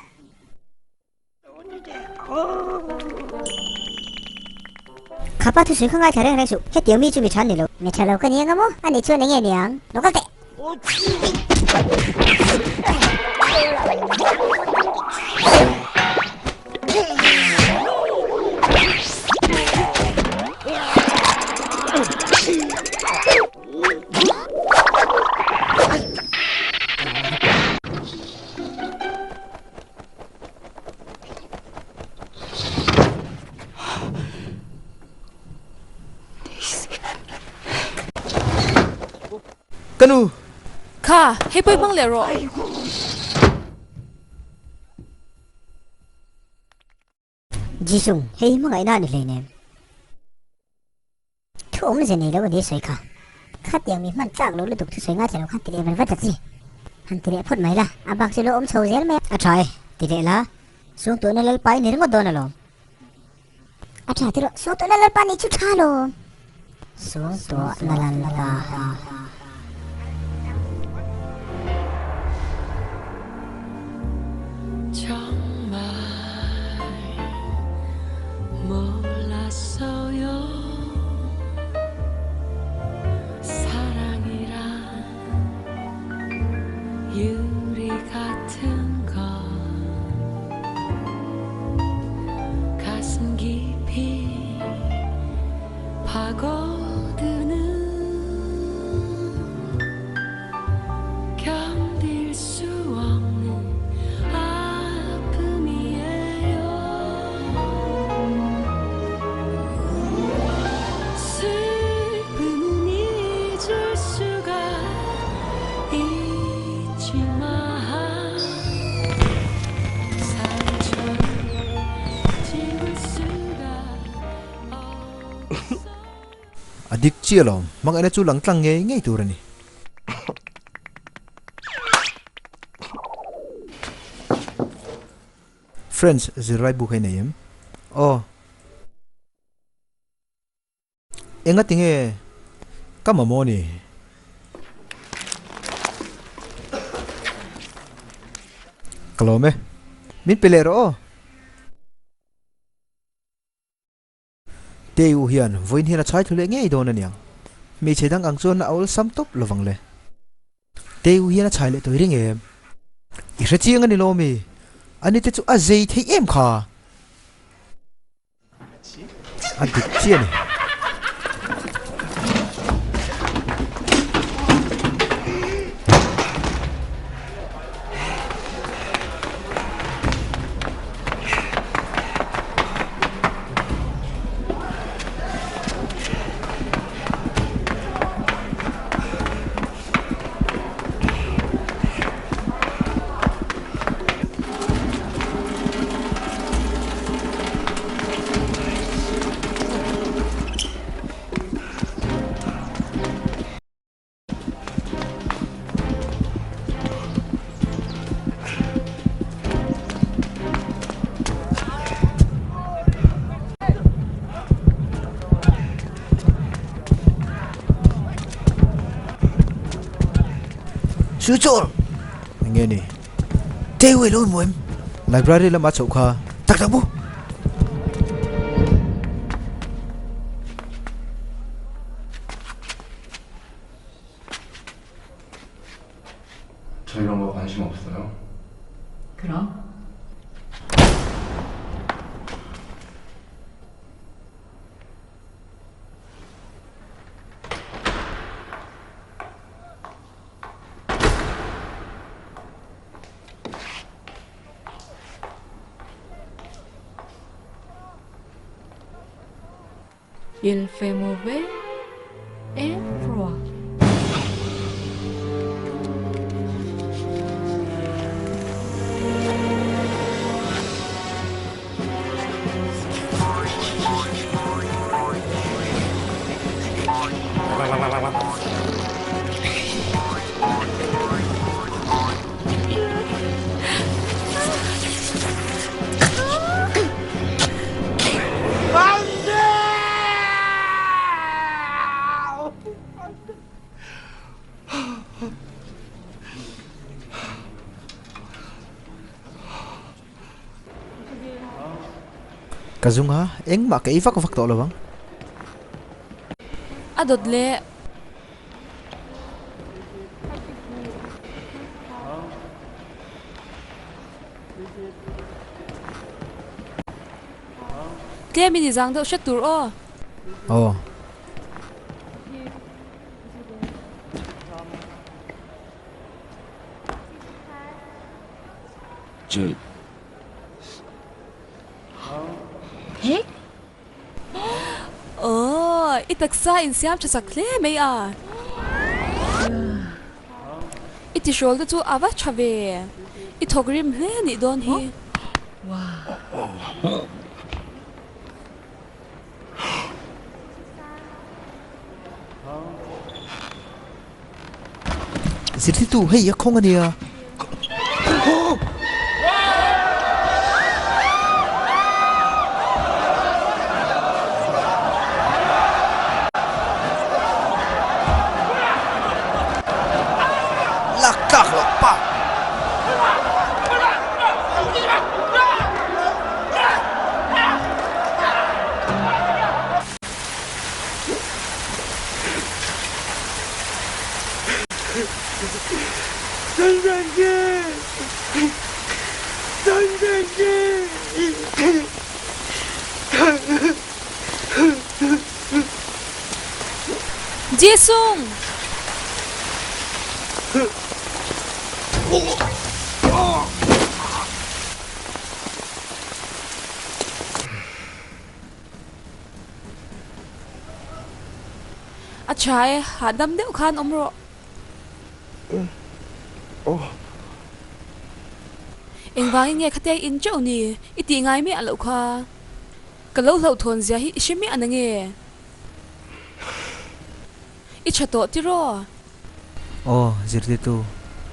Khapa thusawi kha ngaithla reng reng suh, hetiang mi chu mi tha ni lo. Mi tha lo ka ni anga maw? Ani chuan enge niang? Lo kal teh! Ka nu! Kha, hei pawh i hmang leh rawh. Jisung, hei hi hmangaihna a ni hleinem. Thu awmze nei lo a ni sawi kha. Khatiang mi hman tlak lo lutuk thusawi ngaithla lo khan ti leh vat vat ta chi. Han ti leh phawt mai la, a bak chu lo awm chho zel mai a. A tha e, ti leh la, Suangtuahna Lalpa i ni ringawt dawn alawm. A tha tiraw, Suangtuahna Lalpa nih chu tha alawm. Suangtuahna Lalpa. A dik chiah lo, hmangaihna chu lang tlang ngei ngei tur a ni. Friends, zirlai bu kha i nei em? Aw. Enga tinge ka mamawh ni? Ka lawm e. Min pe leh rawh aw. Teu hian vawiin hian a chhai thlu leh ngei dawn a niang. Hmeichhe dang ang chuan a awlsam tawp lovang le. Teu hian a chhai leh tawi reng em? I hre chiang a ni lo mi? Ani te chu a zei thei em kha? A dik chiah a ni. Suchor! Enge ni? Teu ilo muem. Library lama chhoh kha tak tak maw? 저 이런 거 관심 없어요? 그럼? Il fait mauvais et froid. Ka zung a, engmah ka ei vak vak tawh lo ang. A dawt leh. Tlem in i zang deuh hret tur aw. Aw. Che. Aw, i taksa insiam tha chak hle mai a. I tihrawl te chu a va tha ve. I thawk rim hle nih dawn hi. Zirtirtu hei a khawng a nia. Lak tlak loh pa. Jisung! A tha e, hahdam deuh khan awm rawh. Engvangin nge khatia i in teuh ni? I tih ngai miah loh kha. Ka lo hlauhthawn zia hi i hre miah na nge? I tha tawh tiraw? Aw, zirtirtu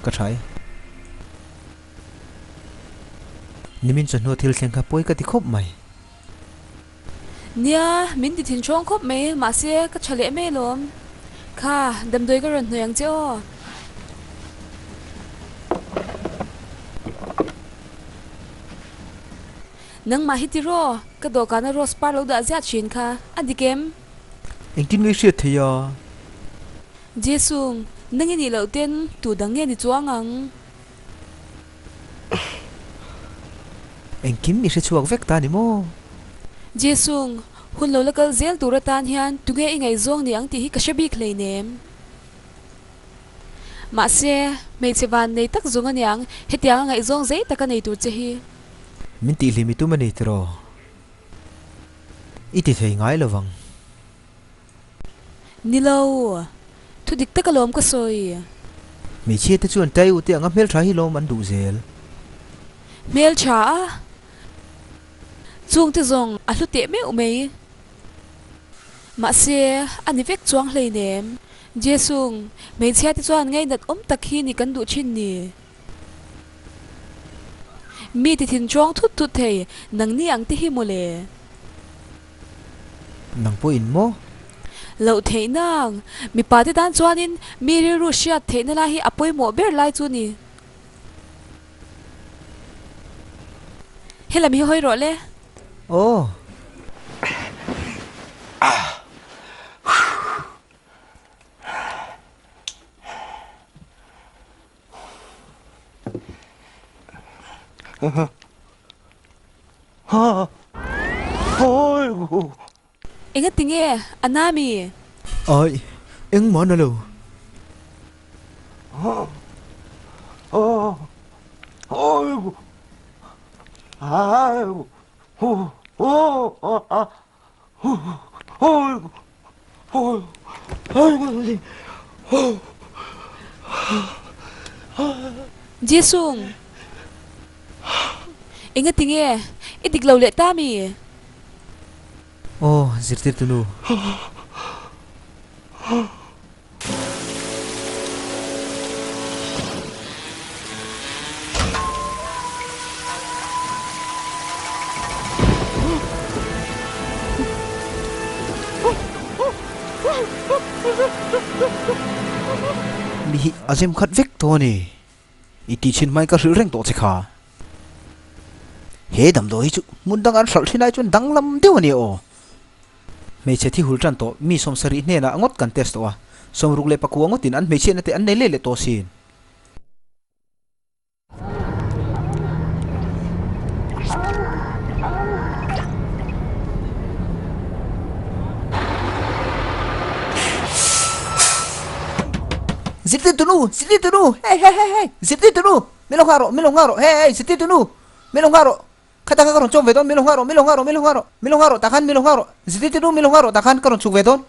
ka tha e. Nimin chawhnu thil thleng kha pawi ka ti khawp mai. Nia, min ti thin ṭhawng khawp mai, mahse ka ṭha leh mai alawm. Kha, damdawi ka rawn hnawih ang che aw. Nangmah hi tiraw, ka dawhkana rose par lo dah ziah ṭhin kha, a dik em? Engtin nge i hriat thei a? Jesung, nang i nih loh ten tu dang nge ni chuang ang? Engkim i hre chhuak vek ta ni maw? Jesung, hun lo la kal zel tur atan hian tunge i ngaihzawng ni ang tih hi ka hre bik hleinem. Mahse, hmeichhe van nei tak zawng aniang hetianga ngaihzawng zei taka nei tur che hi. Min tihhlim i tum a ni tiraw? I ti thei ngai lovang. Ni lo, thu dik tak alawm ka sawi. Hmeichhia te chuan tai u te anga hmeltha hi lawm an duh zel. Hmeltha a? Chung te zawng a hlu teh meuh mai. Mahse, a ni vek chuang hleinem. Jesung, hmeichhia te chuan ngainat awm tak hi ni kan duh thin ni. Mi ti thin chuang thut thut thei, nangni ang te hi mawle. Nang pawhin maw? Loh theih nang. Mipa te tan chuanin mi rilru hriat theihna lai hi a pawimawh ber lai chu ni. Helam hi hawi rawh le. Aw. Enga tinge a na mi? Ai, engmah na lo. Jisung, enga tinge i dik lo leh ta mi? Aw, zirtirtu nu. Mi hi a zem khat vek tawh a ni. I tih chhin hmain ka hrilh reng tawh che kha. He damdawi hi chu hmun dang an hralh thin ai chuan danglam deuh a ni aw. Hmeichhe thi hul tan tawh mi 70 hnenah ngawt kan test tawh a, 69 ngawtin an hmeichhiatna te an nei leh leh tawh sin. Zirtirtu nu! Zirtirtu nu! Hei hei hei hei! Zirtirtu nu! Min lo nghah rawh! Min lo nghah rawh! Hei hei! Zirtirtu nu! Min lo nghah rawh! Kha takha ka rawn chawm ve dawn, min lo nghah rawh, min lo nghah rawh, min lo nghah rawh, min lo nghah rawh takhan, min lo nghah rawh, zirtirtu nu min lo nghah rawh takhan ka rawn chhuk ve dawn.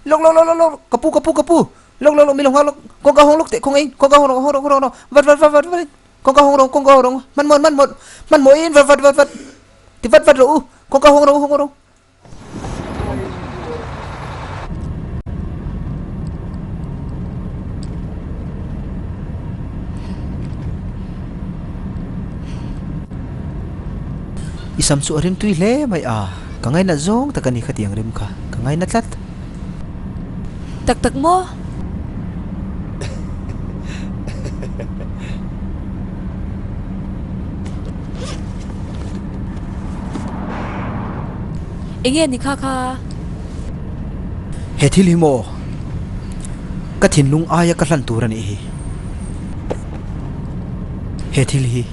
Lawk lawk lawk lawk lawk, ka pu ka pu ka pu, lawk lawk lawk min lo nghah lawk, kawngka hawng lawk teh khawngaih in, kawngka hawng rawh hawng rawh hawng rawh, vat vat vat vat vat, kawngka hawng rawh kawngka hawng rawh, hmanhmawh hmanhmawh hmanhmawh in vat vat vat vat, ti vat vat rawh u, kawngka hawng rawh u hawng rawh. I sam chu a rim tui hle mai a, ka ngainat zawng tak a ni khatiang rim kha, ka ngaina tlat. Tak tak maw? Enge ni kha kha? He thil hi maw? Ka thinlung aia ka hlan tur a nih hi. He thil hi.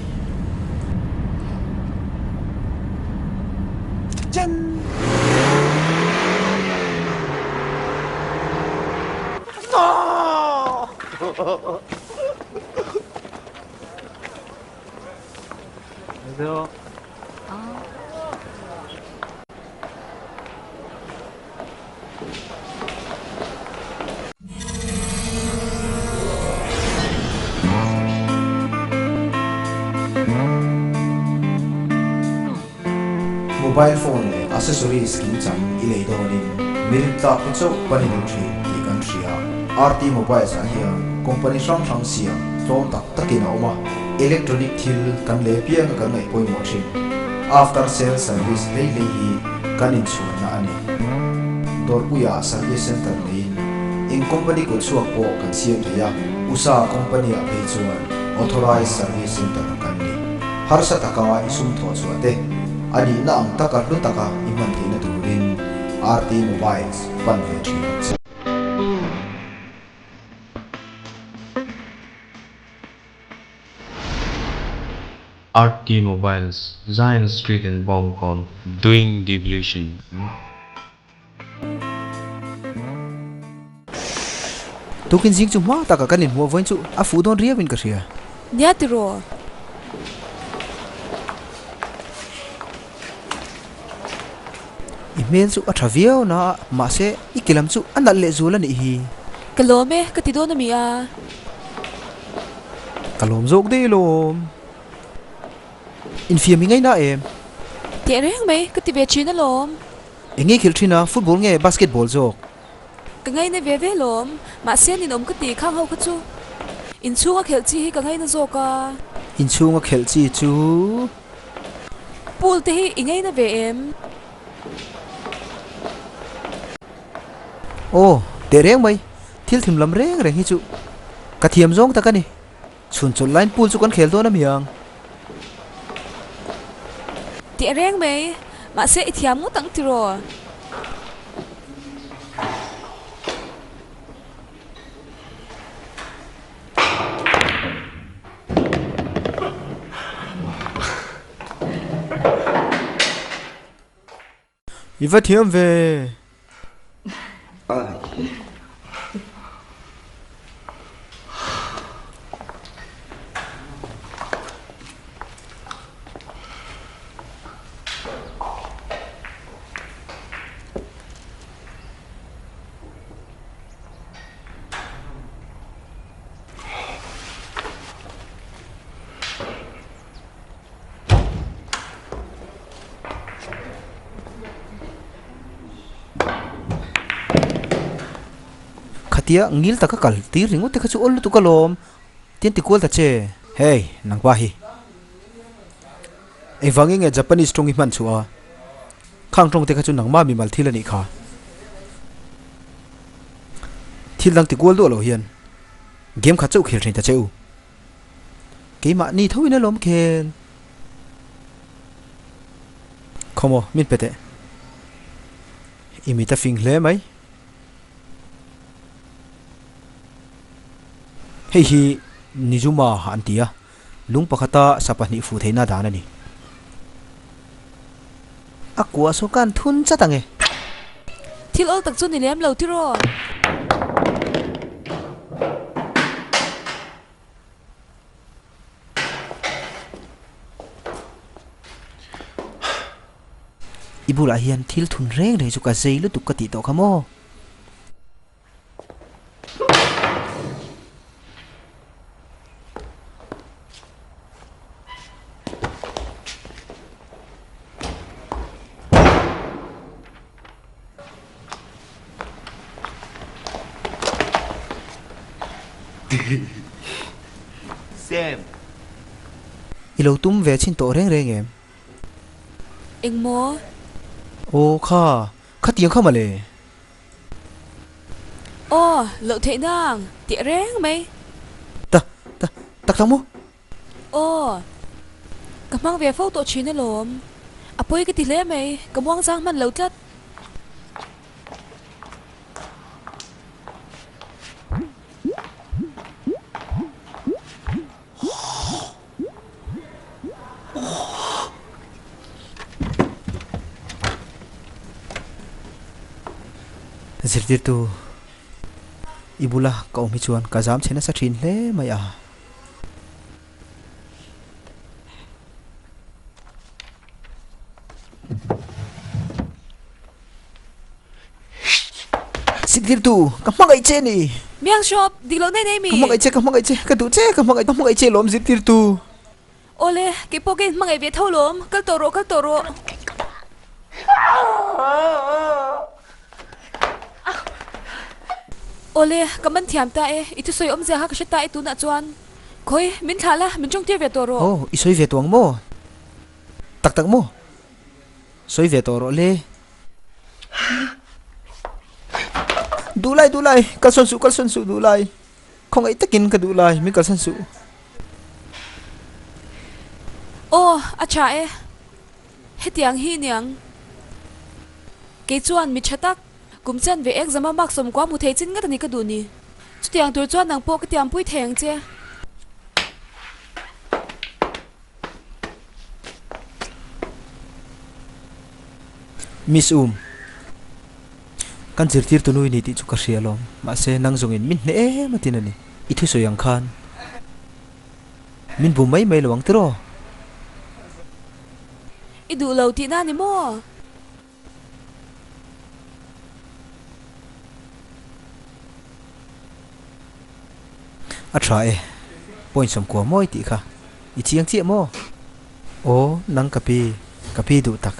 Mobile phone leh accessories kimchang i lei dawnin mi rintlak te chauh pan i duh thin tih kan hria. RT Mobiles ah hian company hrang hrang siam tlawm tak takin a awm a, electronic thil kan lei apianga kan ngaih pawimawh thin. After sale service hlei hlei hi kan inchhuanna a ni. Dawrpuiah service centre neiin eng company kutchhuak pawh kan siam thei a, USA company ah phei chuan authorized service centre kan ni. Harsa taka i sum thawh chhuah te, a nihna ang taka hlu taka i hman theihna turin RT Mobiles pan ve thin ang che. RT Mobiles, Zion Street in Bawngkawn, doing devolution. Tukin zing chu hma taka kan inhmuh vawiin chu a fuh dawn riauin ka hria. Nia tiraw? I hmel chu a tha viau na a, mahse i ke lam chu a nalh leh zual a nih hi. Ka lawm e, ka ti dawn a mi a. Ka lawm zawk daih alawm. Infiam i ngaina em? Teh reng mai, ka ti ve thin alawm. Eng nge khelh thin a, football nge basketball zawk? Ka ngaina ve ve alawm, mahse ninawm ka ti khang ho kha chu. Inchhunga khelh chi hi ka ngaina zawk a. Inchhunga khelh chi chu. Pool te hi i ngaina ve em? Aw, teh reng mai, thil thim lam reng reng hi chu ka thiam zawng tak a ni. Chhun chawlh laiin pool chu kan khel dawn a mi ang. Teh reng mai, mahse i thiam ngawt ang tiraw? I va thiam ve. Khatia ngil taka kal tir ringawt te kha chu awl lutuk alawm tin ti kual ta che. Hey nangpa hi engvang nge Japanese tawng hi hman chhuah a khang tawng te kha chu nangma mimal thil a nih kha thil dang ti kual duah loh hian game khat chauh khel thin ta che u. Keimahni tho in alawm khel. Khawmaw min pe teh. I mit a fing hle mai. Hei hi Nizuma an ti a, lung pakhata sa pahnih fuh theihna dan a ni. A kua saw khan thun chat ang e. Thil awl tak chu ni lem lo tiraw? I bulah hian thil thun reng reng chu ka zei lutuk ka tih tawh kha maw? Sam. I lo tum ve chhin tawh reng reng em? Engmaw? Aw kha, khatiang kha mawle. Aw, loh theih nang, tih reng mai. Ta, ta, tak tak maw? Aw, ka hmang ve fo tawh thin alawm. A pawi ka ti hle mai, ka muangchang hman lo tlat. Zirtirtu, i bula ka awm hi chuan ka zam chhe nasa thin hle mai a. Zirtirtu, ka hmangaih che ni. Miang shop, dik loh nei nei mi. Ka hmangaih che, ka hmangaih che, ka duh che, ka hmangaih, ka hmangaih che lawm zirtirtu. Awle, kei pawh ka inhmangaih ve tho lawm, kal tawh rawh, kal tawh rawh. Awle, ka man thiam ta e, i thusawi awmzia kha ka hre ta e tunah chuan. Khawi, min thlah la, min tawngtir ve tawh rawh. Aw, i sawi ve tawh ang maw? Tak tak maw? Sawi ve tawh rawh le. Duhlai duhlai, kalsawn suh kalsawn suh duhlai. Khawngaih takin ka duhlai, min kalsan suh. Aw, a tha e. Hetiang hi niang. Kei chuan mi tha tak, kum chan ve exam a mark sawmkua hmu thei chin ngat a ni ka duh ni. Chutiang tur chuan nang pawh ka tiampui thei ang che. Miss Um, kan zirtirtu nu i ni tih chu ka hria alawm, mahse nang zawngin min hneh em a tin a ni. I thusawi ang khan min bum mai mai lo ang tiraw? I duh lo tihna ni maw? A tha e, point 90 mawi tih kha i chiang chiah maw? Aw, nang ka pi, ka pi duh tak.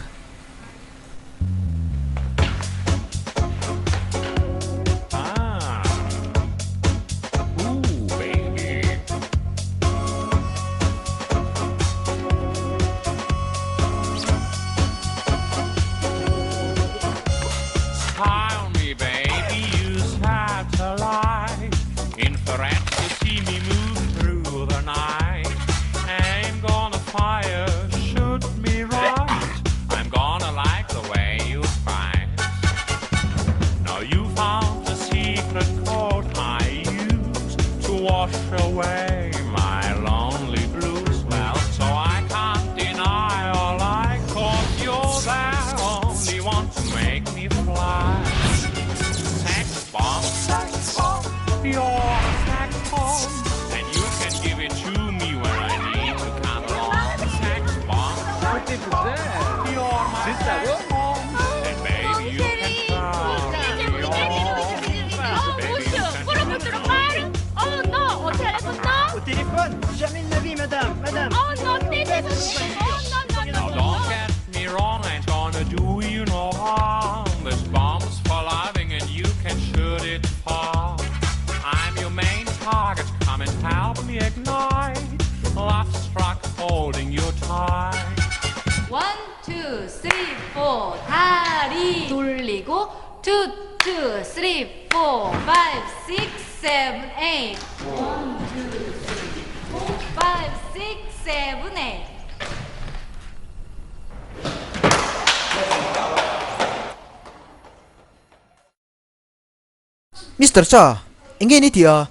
Mister Cha, eng nge ni tih a?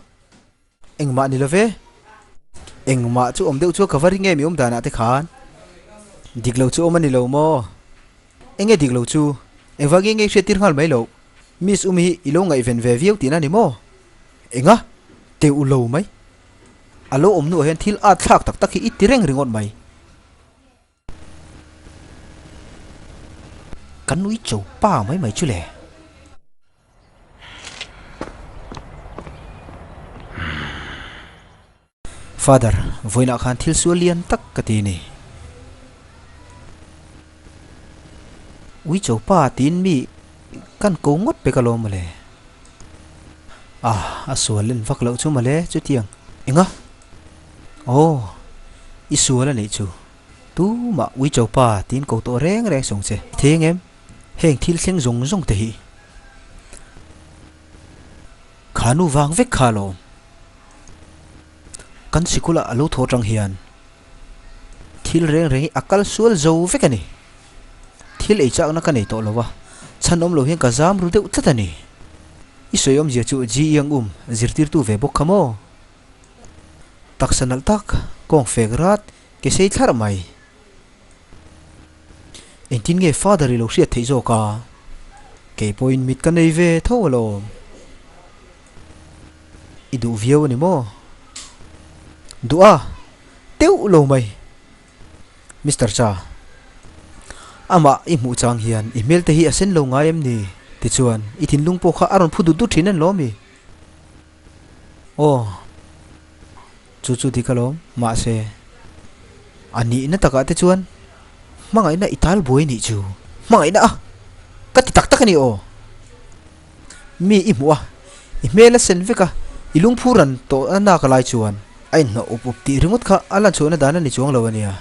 Engmah ni lo ve. Engmah chu awm deuh chu ka va ring em i awm danah te khan. Dik lo chu awm a ni lo maw? Eng nge dik lo chu? Engvang nge nge i hriattir nghal mai loh? Miss Umi hi i lo ngaihven ve viau tihna ni maw? Enga? Teuh lo mai. A lo awm hnuah hian thil at thlak tak tak hi i ti reng ringawt mai. Kan nui cho pa mai mai chu le. Father, vawiinah khan thil sual lian tak ka ti a ni. Ui cho pa tiin mi kan ko ngawt pek alawm mawle. Ah, a sual len vak loh chu mawle chutiang. Enga? Aw, i sual a nih chu. Tumah ui cho pa tiin ko tawh reng reng sawng che. I thei ang em? Heng thil thleng zawng zawng te hi. Kha nu vang vek kha alawm. Kan sikula a lo thaw tang hian thil reng reng hi a kal sual zo vek a ni. Thil ei chakna ka nei tawh lo a, chhan awm lo hian ka zam ru deuh tlat a ni. I sawi awmzia chu Ji Yang Um zirtirtu ve bawk kha maw? Taksa nalh tak, kawng fek rat, ke sei thlarh mai. Engtin nge father i lo hriat theih zawk a? Kei pawhin mit ka nei ve tho alawm. I duh viau a ni maw? Duh a, teuh lo mai. Mister Cha, amah i hmuh chang hian i hmel te hi a sen lo ngai em ni? Tichuan, i thinlung pawh kha a rawn phu dut dut thin an lawm i. Aw, chu chu dik alawm, mahse, a nihna takah te chuan hmangaihna i tal buai nih chu. Hmangaihna a! Ka ti tak tak a ni aw. Mi i hmuh a, i hmel a sen vek a, i lungphu ran tawh a nak lai chuan a inhnawh up up tih ringawt kha a lan chhuahna dan a ni chuang lo a nia.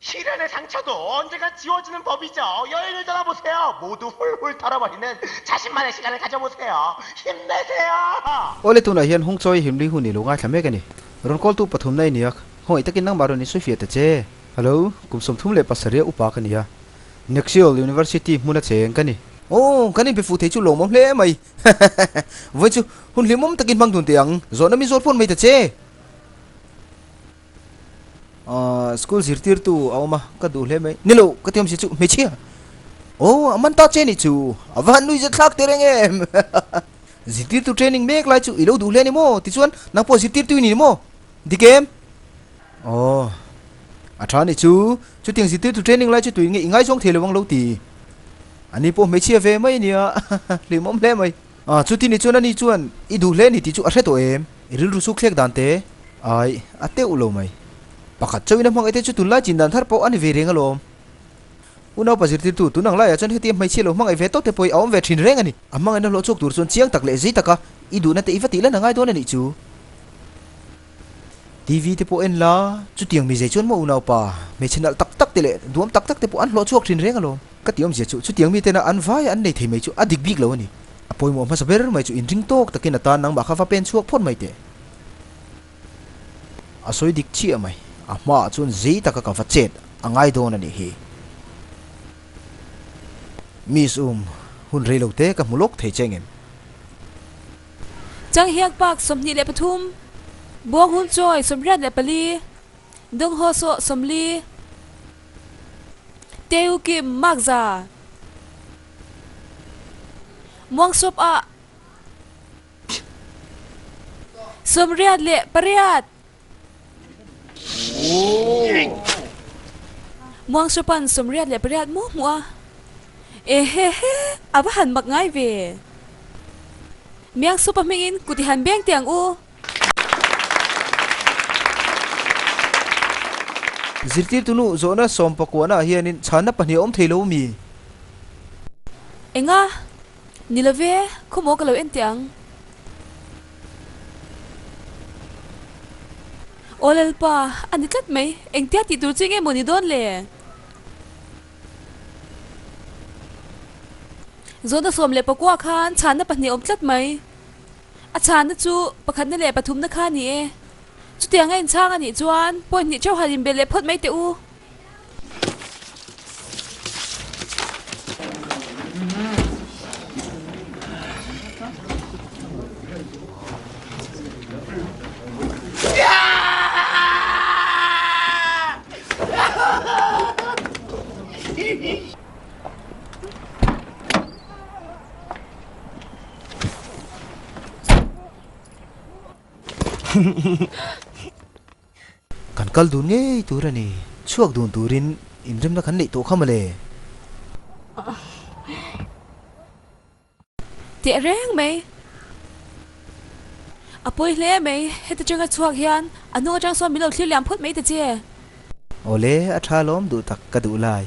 시련의 상처도 언젠가 지워지는 법이죠. 여행을 떠나보세요. 모두 훌훌 털어버리는 자신만의 시간을 가져보세요. 힘내세요. Awle tunah hian Hungchawi himli hun i lo ngaithla mek a ni. Rawn kawltu pathumna i ni a, khawngaih takin nangmah rawn insawifiah ta che. Hello, kum 37 a upa ka ni a, Nexial University hmuna cheng ka ni. Aw, kan inpe fuh thei chu lawmawm hle mai. Vawi chu hun hlimawm takin hmang dun teh ang, zawhna min zawt phawt mai ta che. Aaa, school zirtirtu a awm a, ka duh hle mai. Ni lo, ka ti awmzia chu hmeichhia. Aw, a man ta che nih chu, a va han nuihzat thlak teh reng em. Zirtirtu training mek lai chu i lo duh hle a ni maw? Tichuan, nang pawh zirtirtu i ni maw? Dik em? Aw, a tha nih chu, chutiang zirtirtu training lai chu tuin nge i ngaizawng thei lo ang lo ti. Ani pawh hmeichhia ve mai a nia, hlimawm hle mai. A, chuti ni chuan ani chuan i duh hle ni tih chu a hre tawh em? I rilru suk thlek dan te ai a teuh lo mai. Pakhat chauhin a hmangaih te chu tunlai chin dan thar pawh a ni ve reng alawm. Unaupa zirtirtu tun ang laiah chuan hetia hmeichhia lo hmangaih ve tawk te pawh hi a awm ve thin reng a ni. A hmangaihna hlawh chhuak tur chuan chiang tak leh zei taka i duhna te i va tih lan a ngai dawn a nih chu. TV te pawh en la, chutiang mizei chuan maw unaupa, hmeichhe nalh tak tak te leh duam tak tak te pawh an hlawh chhuak thin reng alawm. Ka ti awmzia chu, chutiang mitena an vaia an nei thei mai chu a dik bik lo a ni. A pawimawh hmasa ber mai chu inring tawk takin a tan nangmah kha va pen chhuak phawt mai teh. A sawi dik chiah mai, a hmaah chuan zei taka ka va chet a ngai dawn a nih hi. Miss Um, hun rei lo te ka hmu lawk thei che ngem? Changhiak Park 23, Buanghun Chawi 84, Dawnghaw Sawh 40, Teu Kim Mark 100, Muangsawp ah 88. Muangsawpan 88 maw hmuh a? Ehehe, a va han mak ngai ve. Miangsawpa hmingin kut i han beng teh ang u. Zirtirtu nu zawhna sawmpakuahnaah hianin chhanna pahnih a awm thei lo mi? Enga? Ni lo ve, khawmaw ka lo en teh ang. Aw Lalpa, a ni tlat mai, engtia tih tur chu enge maw ni dawn le? Zawhna 14 khan chhanna pahnih a awm tlat mai. A chhanna chu pakhatna leh pathumna kha a ni e. Chutiang a inchhang a nih chuan point hnih theuh han inbelh leh phawt mai teh u. Kan kal dun ngei tur a ni. Chhuak dun turin inremna kan neih tawh kha mawle. Teh reng mai. A pawi hle mai. Heti changa chhuak hian a hnung atang sawn min lo thlir liam phawt mai ta che. Awle, a tha lawm duh tak ka duh lai.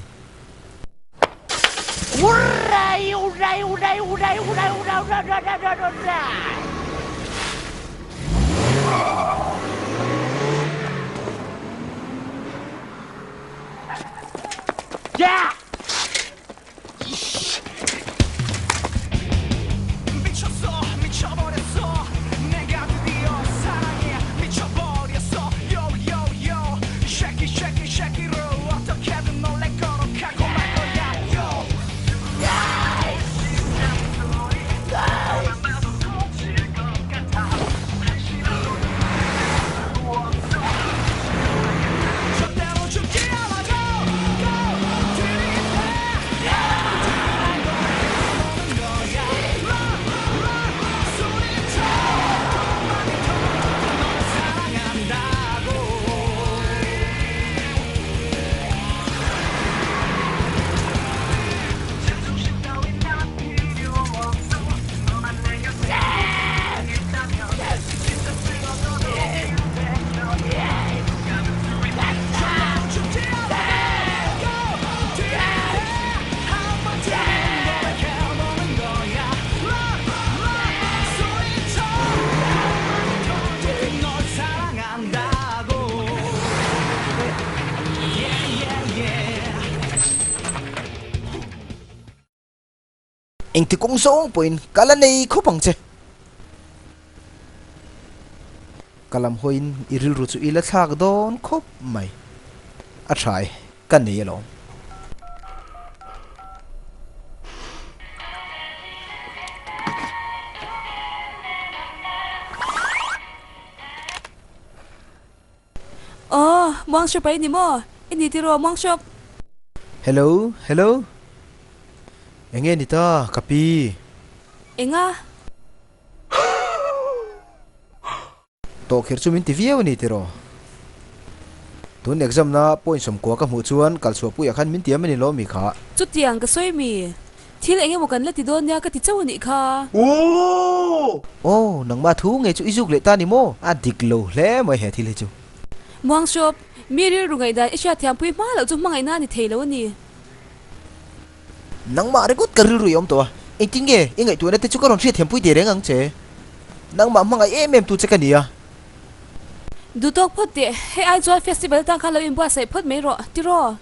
Engti kawng zawng pawhin ka la nei khawp ang che. Ka lam hawiin i rilru chu i la thlak dawn khawp mai. A tha e, ka nei alawm. Aw, Muangshop a i ni maw? I ni tiraw Muangshop? Hello, hello. Enge ni ta, ka pi? Enga? Tawh kher chu min ti viau a ni tiraw? Tun exam na point sawmkua ka hmuh chuan kalchhuahpuiah khan min tiam a ni lawm mi kha? Chutiang ka sawi mi? Thil eng emaw kan la ti dawn nia ka ti chauh a nih kha. Aw, nangmah thu ngei chu i zuk leh ta ni maw? A dik lo hle mai he thil hi chu. Muangshawp, mi rilru ngaihdan i hriatthiampui hma loh chu hmangaihna a ni thei lo a ni. Nangmah ringawt ka rilru i awm tawh a, engtin nge i ngaihtuahna te chu ka rawn hriatthiampui teh reng ang che. Nangmah hmangaih em em tu che ka ni a. Duhtawk phawt teh, hei ai chuan festival tan khan lo inbuatsaih phawt mai rawh, tiraw?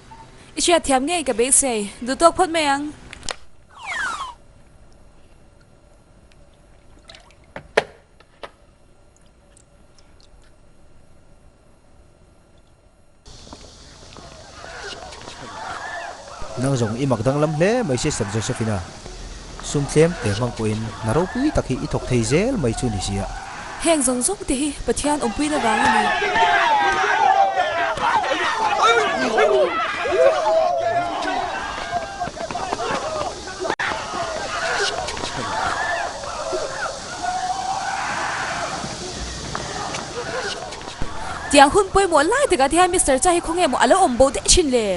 I hriatthiam ngei ka beisei, duhtawk phawt mai ang. Nang zawng i mak danglam hle mai Sister Josephina. Sum tlem te hmang pawhin hna ropui tak hi i thawk thei zel mai chu ni sia. Heng zawng zawng te hi Pathian awmpuina vang a ni. Tiang hun pawimawh lai takah te hian Mister Chai hi khawnge maw a lo awm bo daih thin le?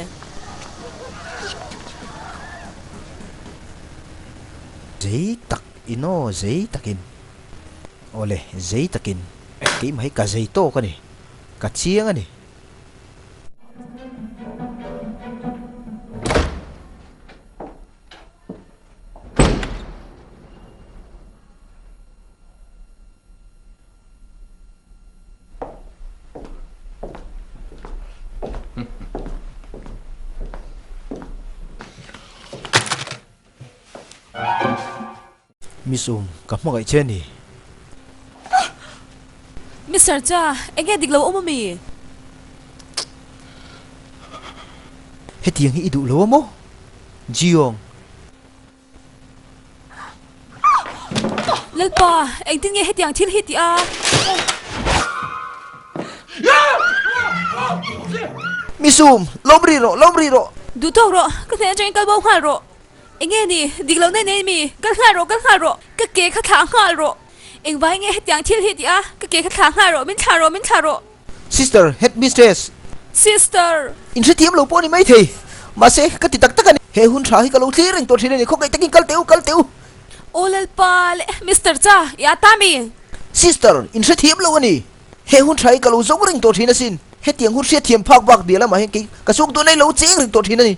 Zei tak in aw, zei takin. Awle, zei takin. Keimah hi ka zei tawk a ni. Ka chiang a ni. Miss Um, ka hmangaih che a ni. Mister Cha, enge dik lo awm a mi? Hetiang hi i duh lo a maw? Jiyong. Lalpa, engtin nge hetiang thil hi tih a? Misum, lawm rih rawh, lawm rih rawh! Duh tawk rawh, ka hnen atangin kal bo nghal rawh. Enge ni, dik lo nei nei mi, kal nghal rawh, kal nghal rawh, ka ke kha thlah nghal rawh. Engvai nge hetiang thil hi tih a, ka ke kha thlah nghal rawh, min thlah rawh, min thlah rawh. Sister, Headmistress. Sister. Inhrethiam lo pawh a ni maithei. Mahse, ka ti tak tak a ni. He hun tha hi ka lo thlir reng tawh thin a ni. Khawngkaih takin kal teh u, kal teh u. Aw Lalpa leh Mister Cha, i a ta mi? Sister, inhrethiam lo a ni. He hun tha hi ka lo zawng reng tawh thin asin. Hetiang hun hriatthiam phak bak bia lamah hian kei ka suk dawn a i lo cheng reng tawh thin a ni.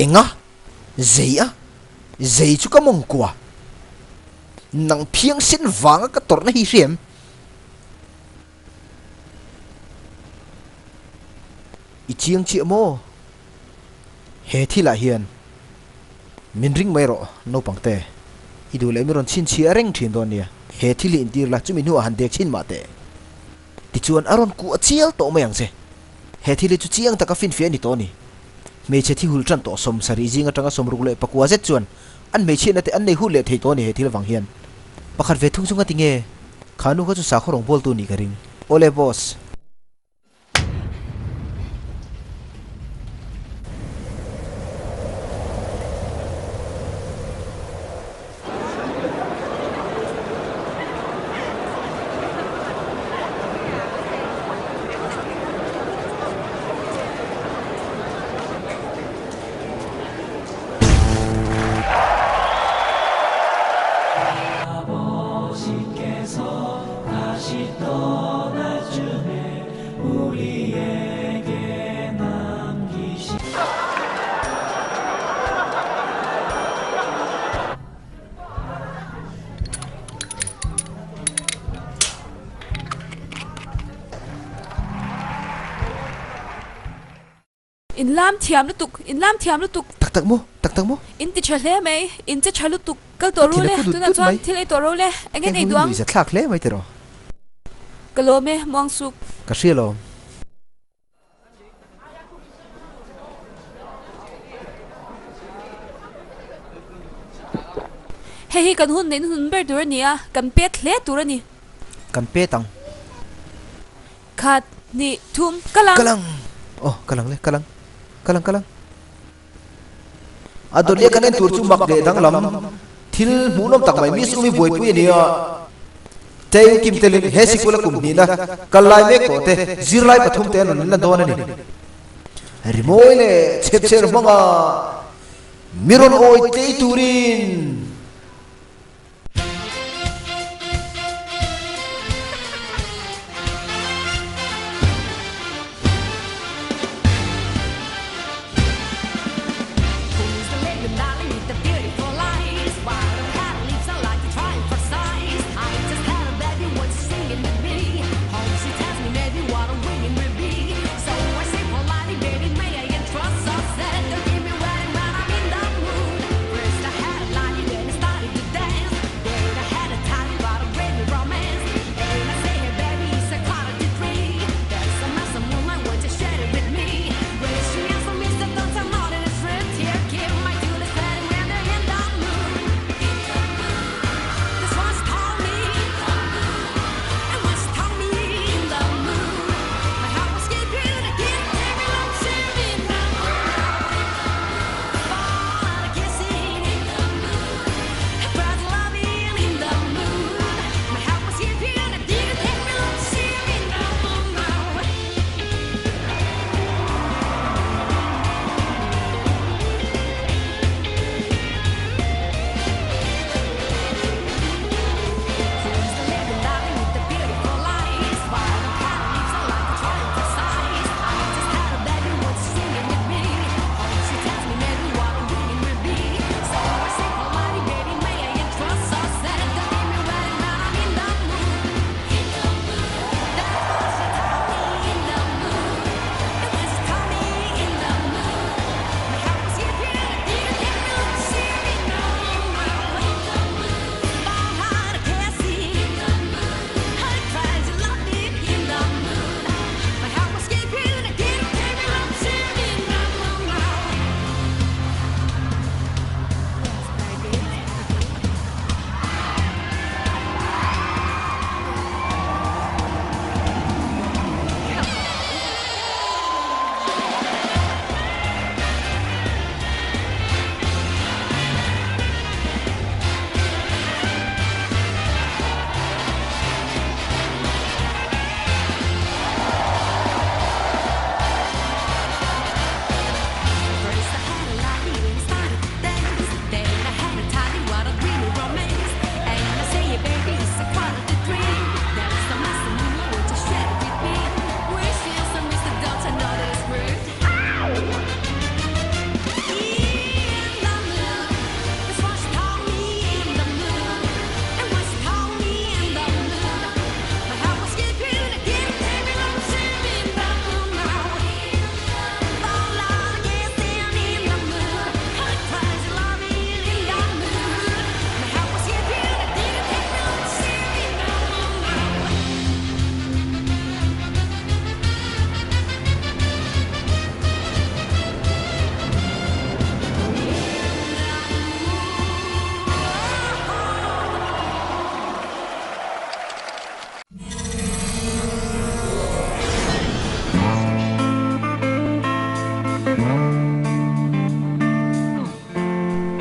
Enga? Zei a? Zei chu ka mawng kua. Nang phiang sen vanga ka tawrhna hi hriam. I chiang chiah maw? He thilah hian min ring mai rawh naupang te. I duh leh mi rawn chhinchhiah reng thin dawn nia. He thil hi intir la chumi hnuah han dek chhin mah teh. Tichuan a rawn kuah chial tawh mai ang che. He thil hi chu chiang taka finfiah a ni tawh a ni. Hmeichhe thi hul tan tawh 70 zing atanga 69 zet chuan an hmeichhiatna te an nei hul leh thei tawh a ni he thil vang hian. Pakhat ve thung chu nga ti nge? Kha nu kha chu sakhaw rawngbawltu nih ka ring. Awle boss. In lam thiam lutuk, in lam thiam lutuk. Tak tak maw? Tak tak maw? In ti tha hle mai, in che tha lutuk. Kal tawh ru le, tunah chuan thil ei tawh ro le, eng nge nei duh ang? Heng thlak hle mai tiraw? Ka lawm e, muang suk. Ka hria lawm. Hei hi kan hun neihna hun ber tur a ni a, kan pet hle tur a ni. Kan pet ang. Khat, hnih, thum, ka lang! Ka lang! Aw, ka lang le, ka lang. Ka lang, ka lang. A dawt leh kan en tur chu mak leh danglam thil hmuhnawm tak mai Miss Umi buaipui a ni a. Tei Kim telin he sikul a kum hnihna kal lai mek tawh te zirlai pathum te an rawn lan dawn a ni. Rimawi leh chhepchher hmanga mi rawn awi tlei turin.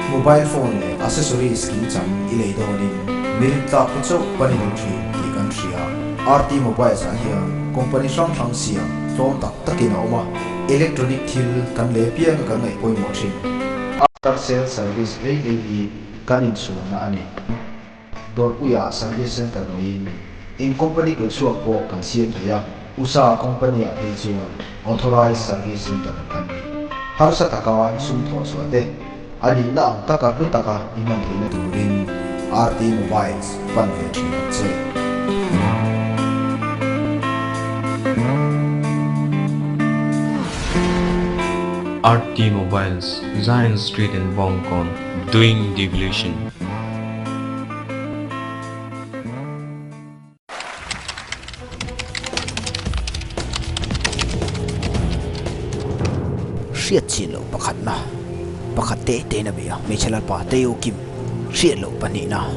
Mobile phone leh accessories kimchang i lei dawnin mirin tlak te chauh pan i duh thin tih kan hria. RT Mobiles ah hian company hrang hrang siam tlawm tak takin a awm a, electronic thil kan lei apianga kan ngaih pawimawh thin. After sales service vei vei hi kan inchhuanna a ni. Dawrpuiah service center neiin eng company kut chhuak pawh kan siam thei a, USA company ah phei chuan authorized service center kan ni. Harsa taka i sum thawh chhuah te, a nihna ang taka hlu taka i hman theihna turin RT Mobiles pan ve thin ang che. RT Mobiles, Zion Street in Bawngkawn, doing devolution. Hriat chin loh pakhatna, pakhat te te in a bei a, hmeichhe lalpa Teo Kim hriat loh pahnihna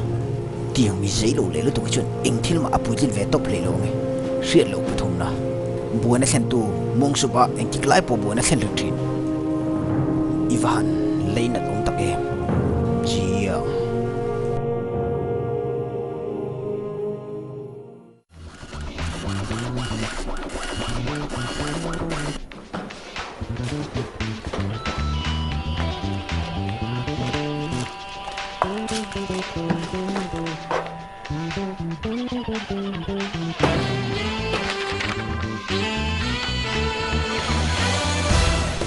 tiang mi zei lo leh lutuk hi chuan eng thil mah a puitlin ve tawp hlei lo ang e. Hriat loh pathumna, buaina thlentu mawngsup ah engtik lai pawh buaina thlen reng thin. I va han leinat awm tak em? Chiang.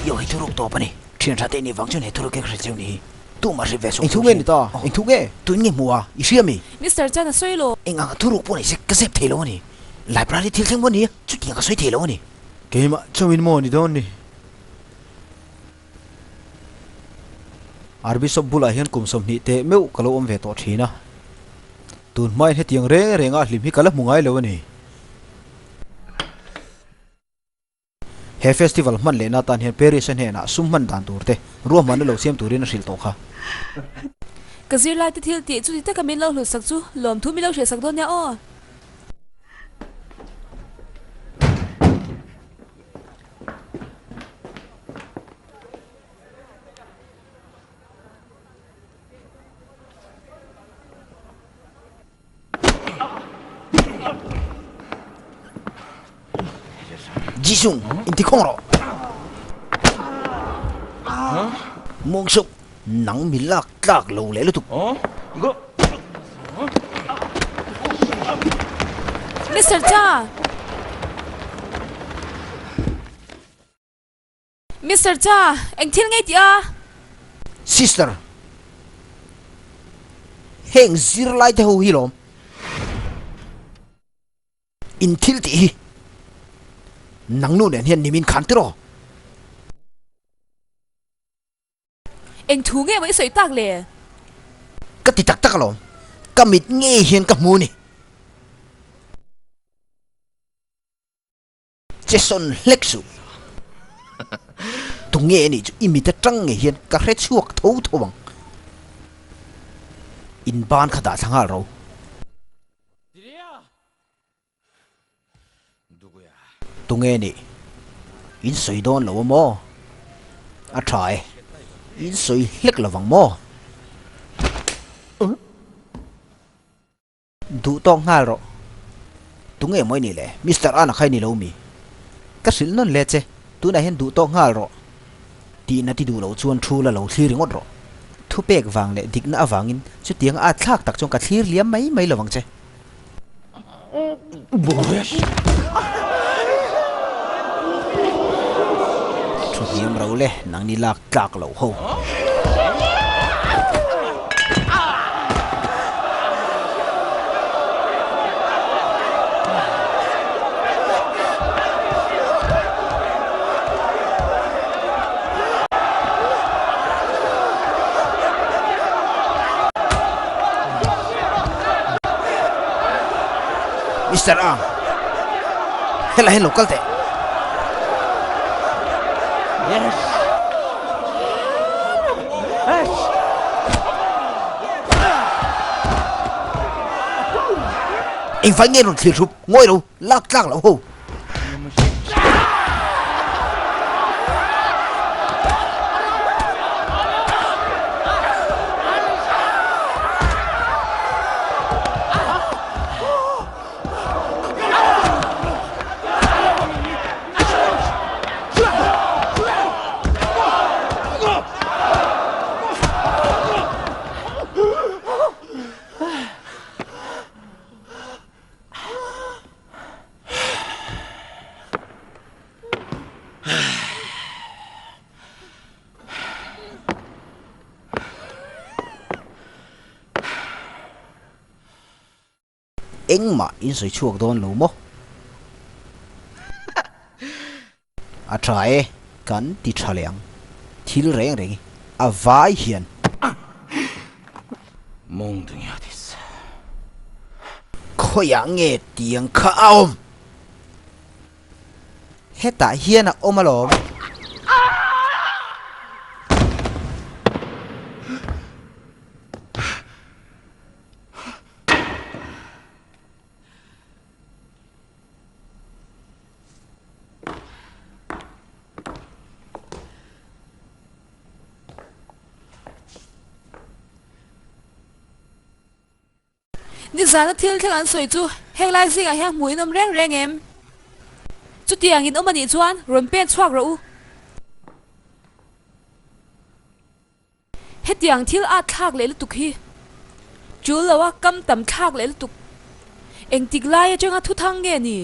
Yo hei thuruk tawp a ni. Thian tha te nih vang chuan he thuruk hi ka hre cheu ni hi. Tumah hre ve suh. Engthu nge ni ta? Engthu nge? Tun nge hmuh a? I hria mi? Mister Chan a sawi lo. Eng ang thuruk pawh ni se ka zep thei lo a ni. Library thil thleng pawh ni a, chutiang ka sawi thei lo a ni. Keimah chauhin maw ni dawn ni? Archbishop bulah hian kum 20 teh meuh ka lo awm ve tawh thin a. Tun hmain hetiang reng renga hlim hi ka la hmu ngai lo a ni. He festival hman lehna atan hian Paris-a hnenah sum hman dan tur te ruahmanna lo siam turin a hrilh tawh kha. Ka zirlaite thil tih chuti taka min lo hlutsak chu lawmthu min lo hrilhsak dawn nia aw. Jisung, inti khawng rawh. Mawngsup, nang mi lak tlak lo leh lutuk. Mister Cha! Mister Cha, eng thil ngei tih a? Sister, heng zirlai te ho hi lawm. In thil tih hi nang nu nen hian nimin khan tiraw? Eng thu nge maw i sawi tak le? Ka ti tak tak alawm, ka mit ngei hian ka hmu a ni. Che sawn hlek suh. Tunge anih chu i mit atang ngei hian ka hre chhuak tho tho ang. In ban kha dah thla nghal ro. Tunge anih? In sawi dawn lo a maw? A tha e. In sawi hlek lovang maw? Duh tawk nghal rawh. Tunge maw i nih le? Mister Anna kha i ni lo mi? Ka hrilh nawn le che, tunah hian duh tawk nghal rawh. Tihna ti duh loh chuan thu la lo thlir ringawt rawh. Thupek vang leh dikna avangin chutiang a thlak tak chuan ka thlir liam mai mai lovang che. Thu hniam ro le, nangni lak tlak loh ho. Mister Ang, helai hian lo kal teh. Engvai nge rawn thlir hrup ngawi lo lak tlak loh ho. Engmah in sawi chhuak dawn lo maw? A tha e, kan ti tha leh ang. Thil reng reng hi a vai hian. Mongdungi 어딨어? Khawiah nge tiang kha a awm? Hetah hian a awm alawm. Nizana thil thleng an sawi chu heng lai zingah hian hmuh in awm reng reng em? Chutiang in awm a nih chuan rawn pen chhuak rawh u. Hetiang thil at thlak leh lutuk hi tul lo a kam tam thlak leh lutuk. Engtik lai atanga thu thang nge ni?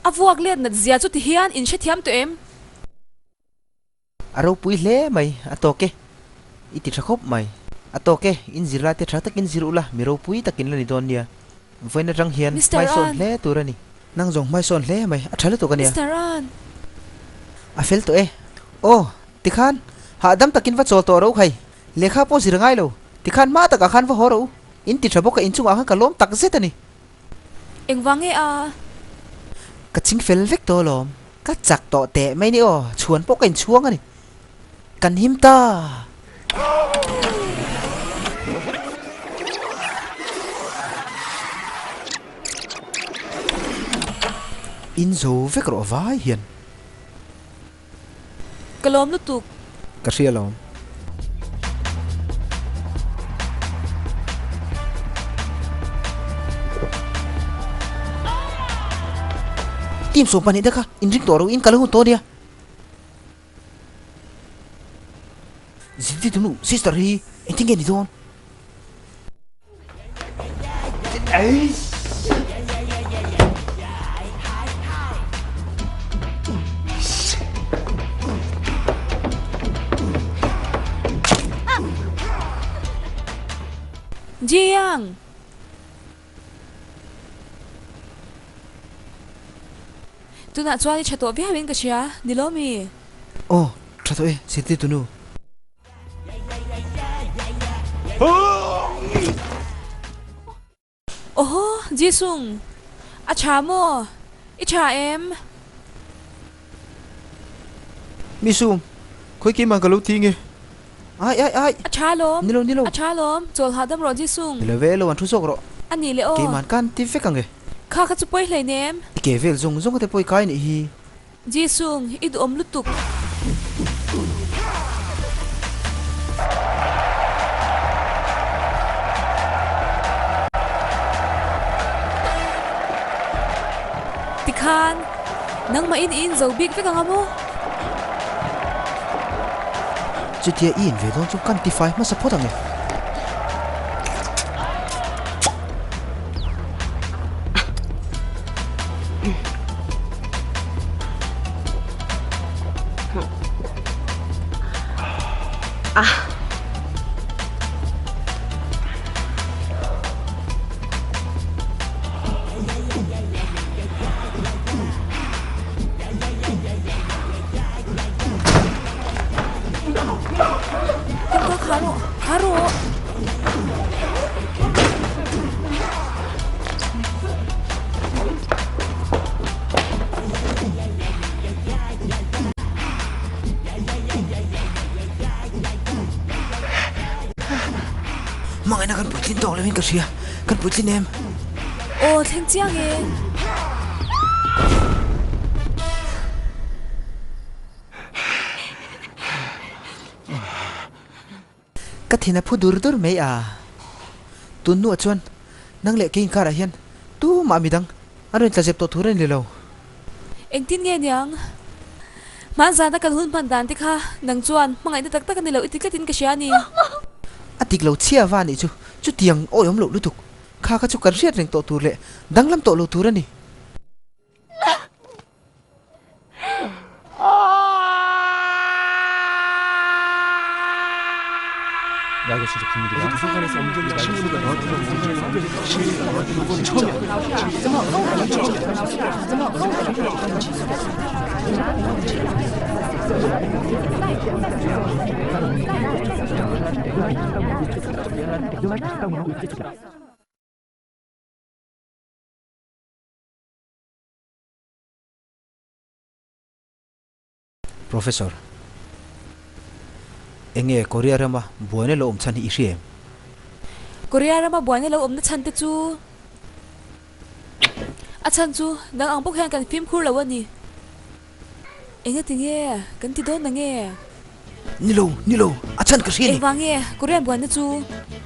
A vuak let nat zia chu ti hian in hrethiam tawh em? A ropui hle mai, a tawk e. I ti tha khawp mai. A tawk e, in zirlai te tha takin zir ula, mi ropui takin la ni dawn nia. Vawiin atang hian Mister hmaisawn An. hle tur a ni. Nang zawng hmaisawn hle mai, a tha lutuk a nia. Mister An. A fel tawh e. Aw, tikhan, hahdam takin va chawl tawh ro khai. Lehkha pawh zir ngai lo. Tikhan hma takah khan va haw ro. In ti tha bawk a, inchungah khan ka lawm tak zet a ni. Engvang nge a? Ka ching fel vek tawh alawm. Ka chak tawh teh mai ni aw, chhuan pawh ka inchhuang a ni. Kan him ta! In zo vek rawh vai hian. Ka lawm lutuk. Ka hria lawm. Team 22 te kha inring tawh ro in kal hun tawh nia. Zinti tunu sister hi engtin nge ni dawn? Jiang! Tunah chuan i tha tawh viau in ka hria, ni lo mi? Aw, tha tawh e, Siti tunu. Awhaw, Jisung, a tha maw? I tha em? Misum, khawi keimah ka lo ti nge? Ai, ai, ai! A tha lawm. Ni lo, ni lo. A tha lawm. Chawl hahdam rawh Jisung. Ni lo ve, lo an thu zawk rawh. A nih leh aw. Keimah kan ti vek ang e. Kha kha chu pawi hleinem. I ke vel zawng zawng te pawi kai nih hi. Jisung, i duhawm lutuk. Tikhan, nangmah in i inzo bik vek ang a maw? Chutia i in ve dawn chu kan tifai hmasa phawt ang e. Kawngka kha rawh, kha rawh. Hmangaihna kan puitlin tawk lovin ka hria, kan puitlin em? Aw, thleng chiang e. Ka thin a phu dur dur mai a. Tun hnuah chuan nang leh kei inkarah hian tumah midang an rawn tlazep tawh tur a ni lo. Engtin nge niang? Hmanzana kan hun hman dan te kha nang chuan hmangaihna tak tak a ni lo i ti tlatin ka hria a ni. A dik lo chhia va nih chu chutiang awihawm loh lutuk. Kha kha chu kan hriat reng tawh tur leh danglam tawh lo tur a ni. 야 이거 진짜 비밀이야. 도서관에서 엄정이 친구가 너한테 처음이야. Professor, Enge Korea rama buaina lo awm chhan hi i hria em? Korea rama buaina lo awmna chhan te chu a chhan chu nang ang bawk hian kan fimkhur lo a ni. Enga ti nge kan ti dawn na nge? Ni lo, ni lo, a chhan ka hria ni. Engvang nge Korean buaina chu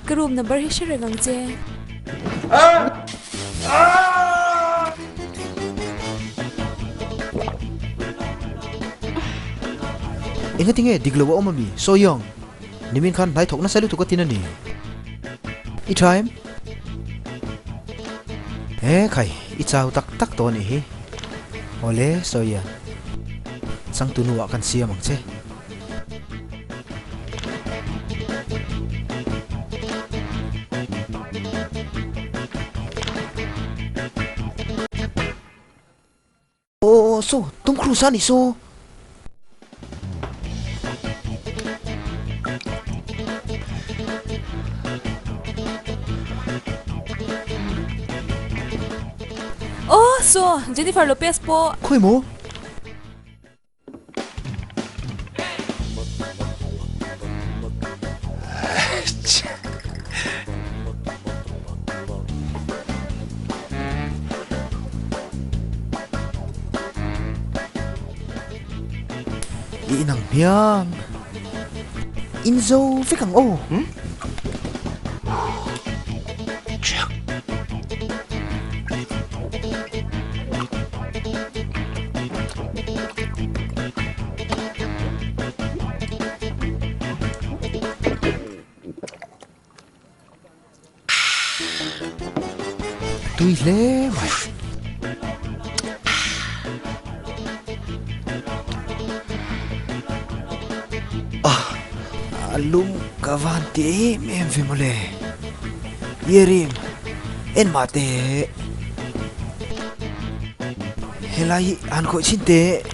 ka room number hi hre reng ang che. Enga ti nge dik lo a awm ami? Soyoung, nimin khan hnai thawk nasa lutuk a tin a ni. I tha em? He khai, i chau tak tak tawh a nih hi. Awle, Soyoung, changtu nuah kan siam ang che. Aw saw Tom Cruise a nih saw. Aw saw Jennifer Lopez pawh. Khawi maw? I inang hmiang. In zo vek ang aw. Tui hle mai. A lum ka van ti em em ve mawle. Yerim, en mah teh. Helai hi han khawih chhin teh.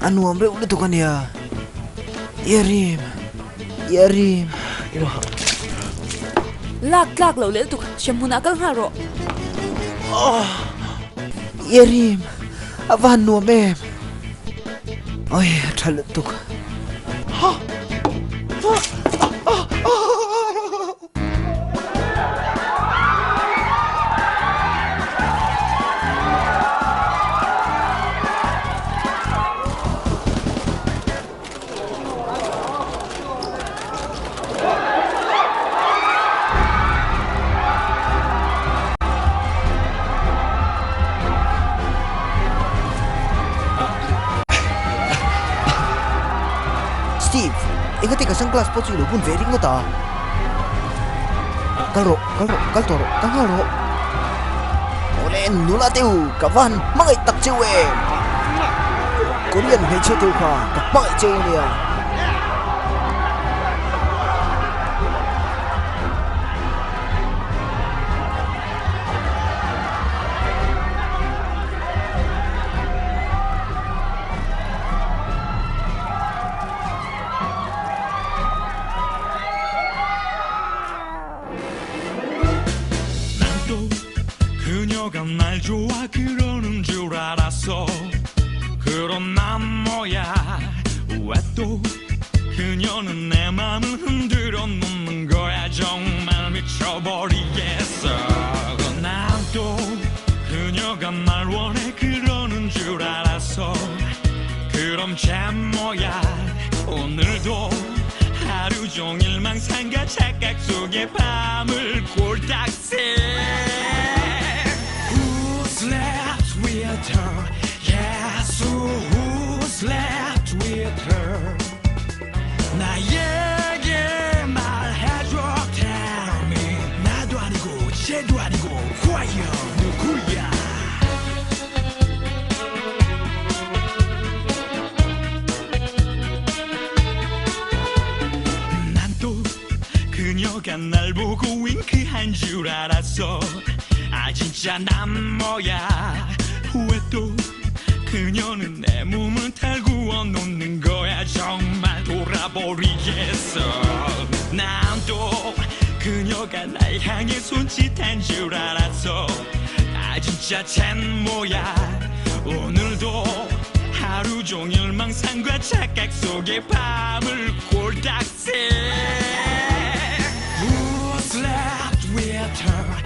A nuam reuh lutuk a nia. Yerim, Yerim. Lak tlak loh leh lutuk hremhmunah kal nghal rawh. Yerim, a va han nuam em. Oi, a tha lutuk. Steve, engati ka sunglass pawh chu i lo bun ve ringawt a? Kal rawh, kal rawh, kal tawh rawh, kal nghal rawh. Awle, nula deuh, ka va han hmangaih tak cheu em? Korean hmeichhia deuh kha ka hmangaih cheu a nia. 그녀는 내 몸을 달구어 놓는 거야 정말 돌아버리겠어 난 또 그녀가 날 향해 손짓한 줄 알았어 아 진짜 쟨 뭐야 오늘도 하루 종일 망상과 착각 속에 밤을 꼴딱새 Who slept with her?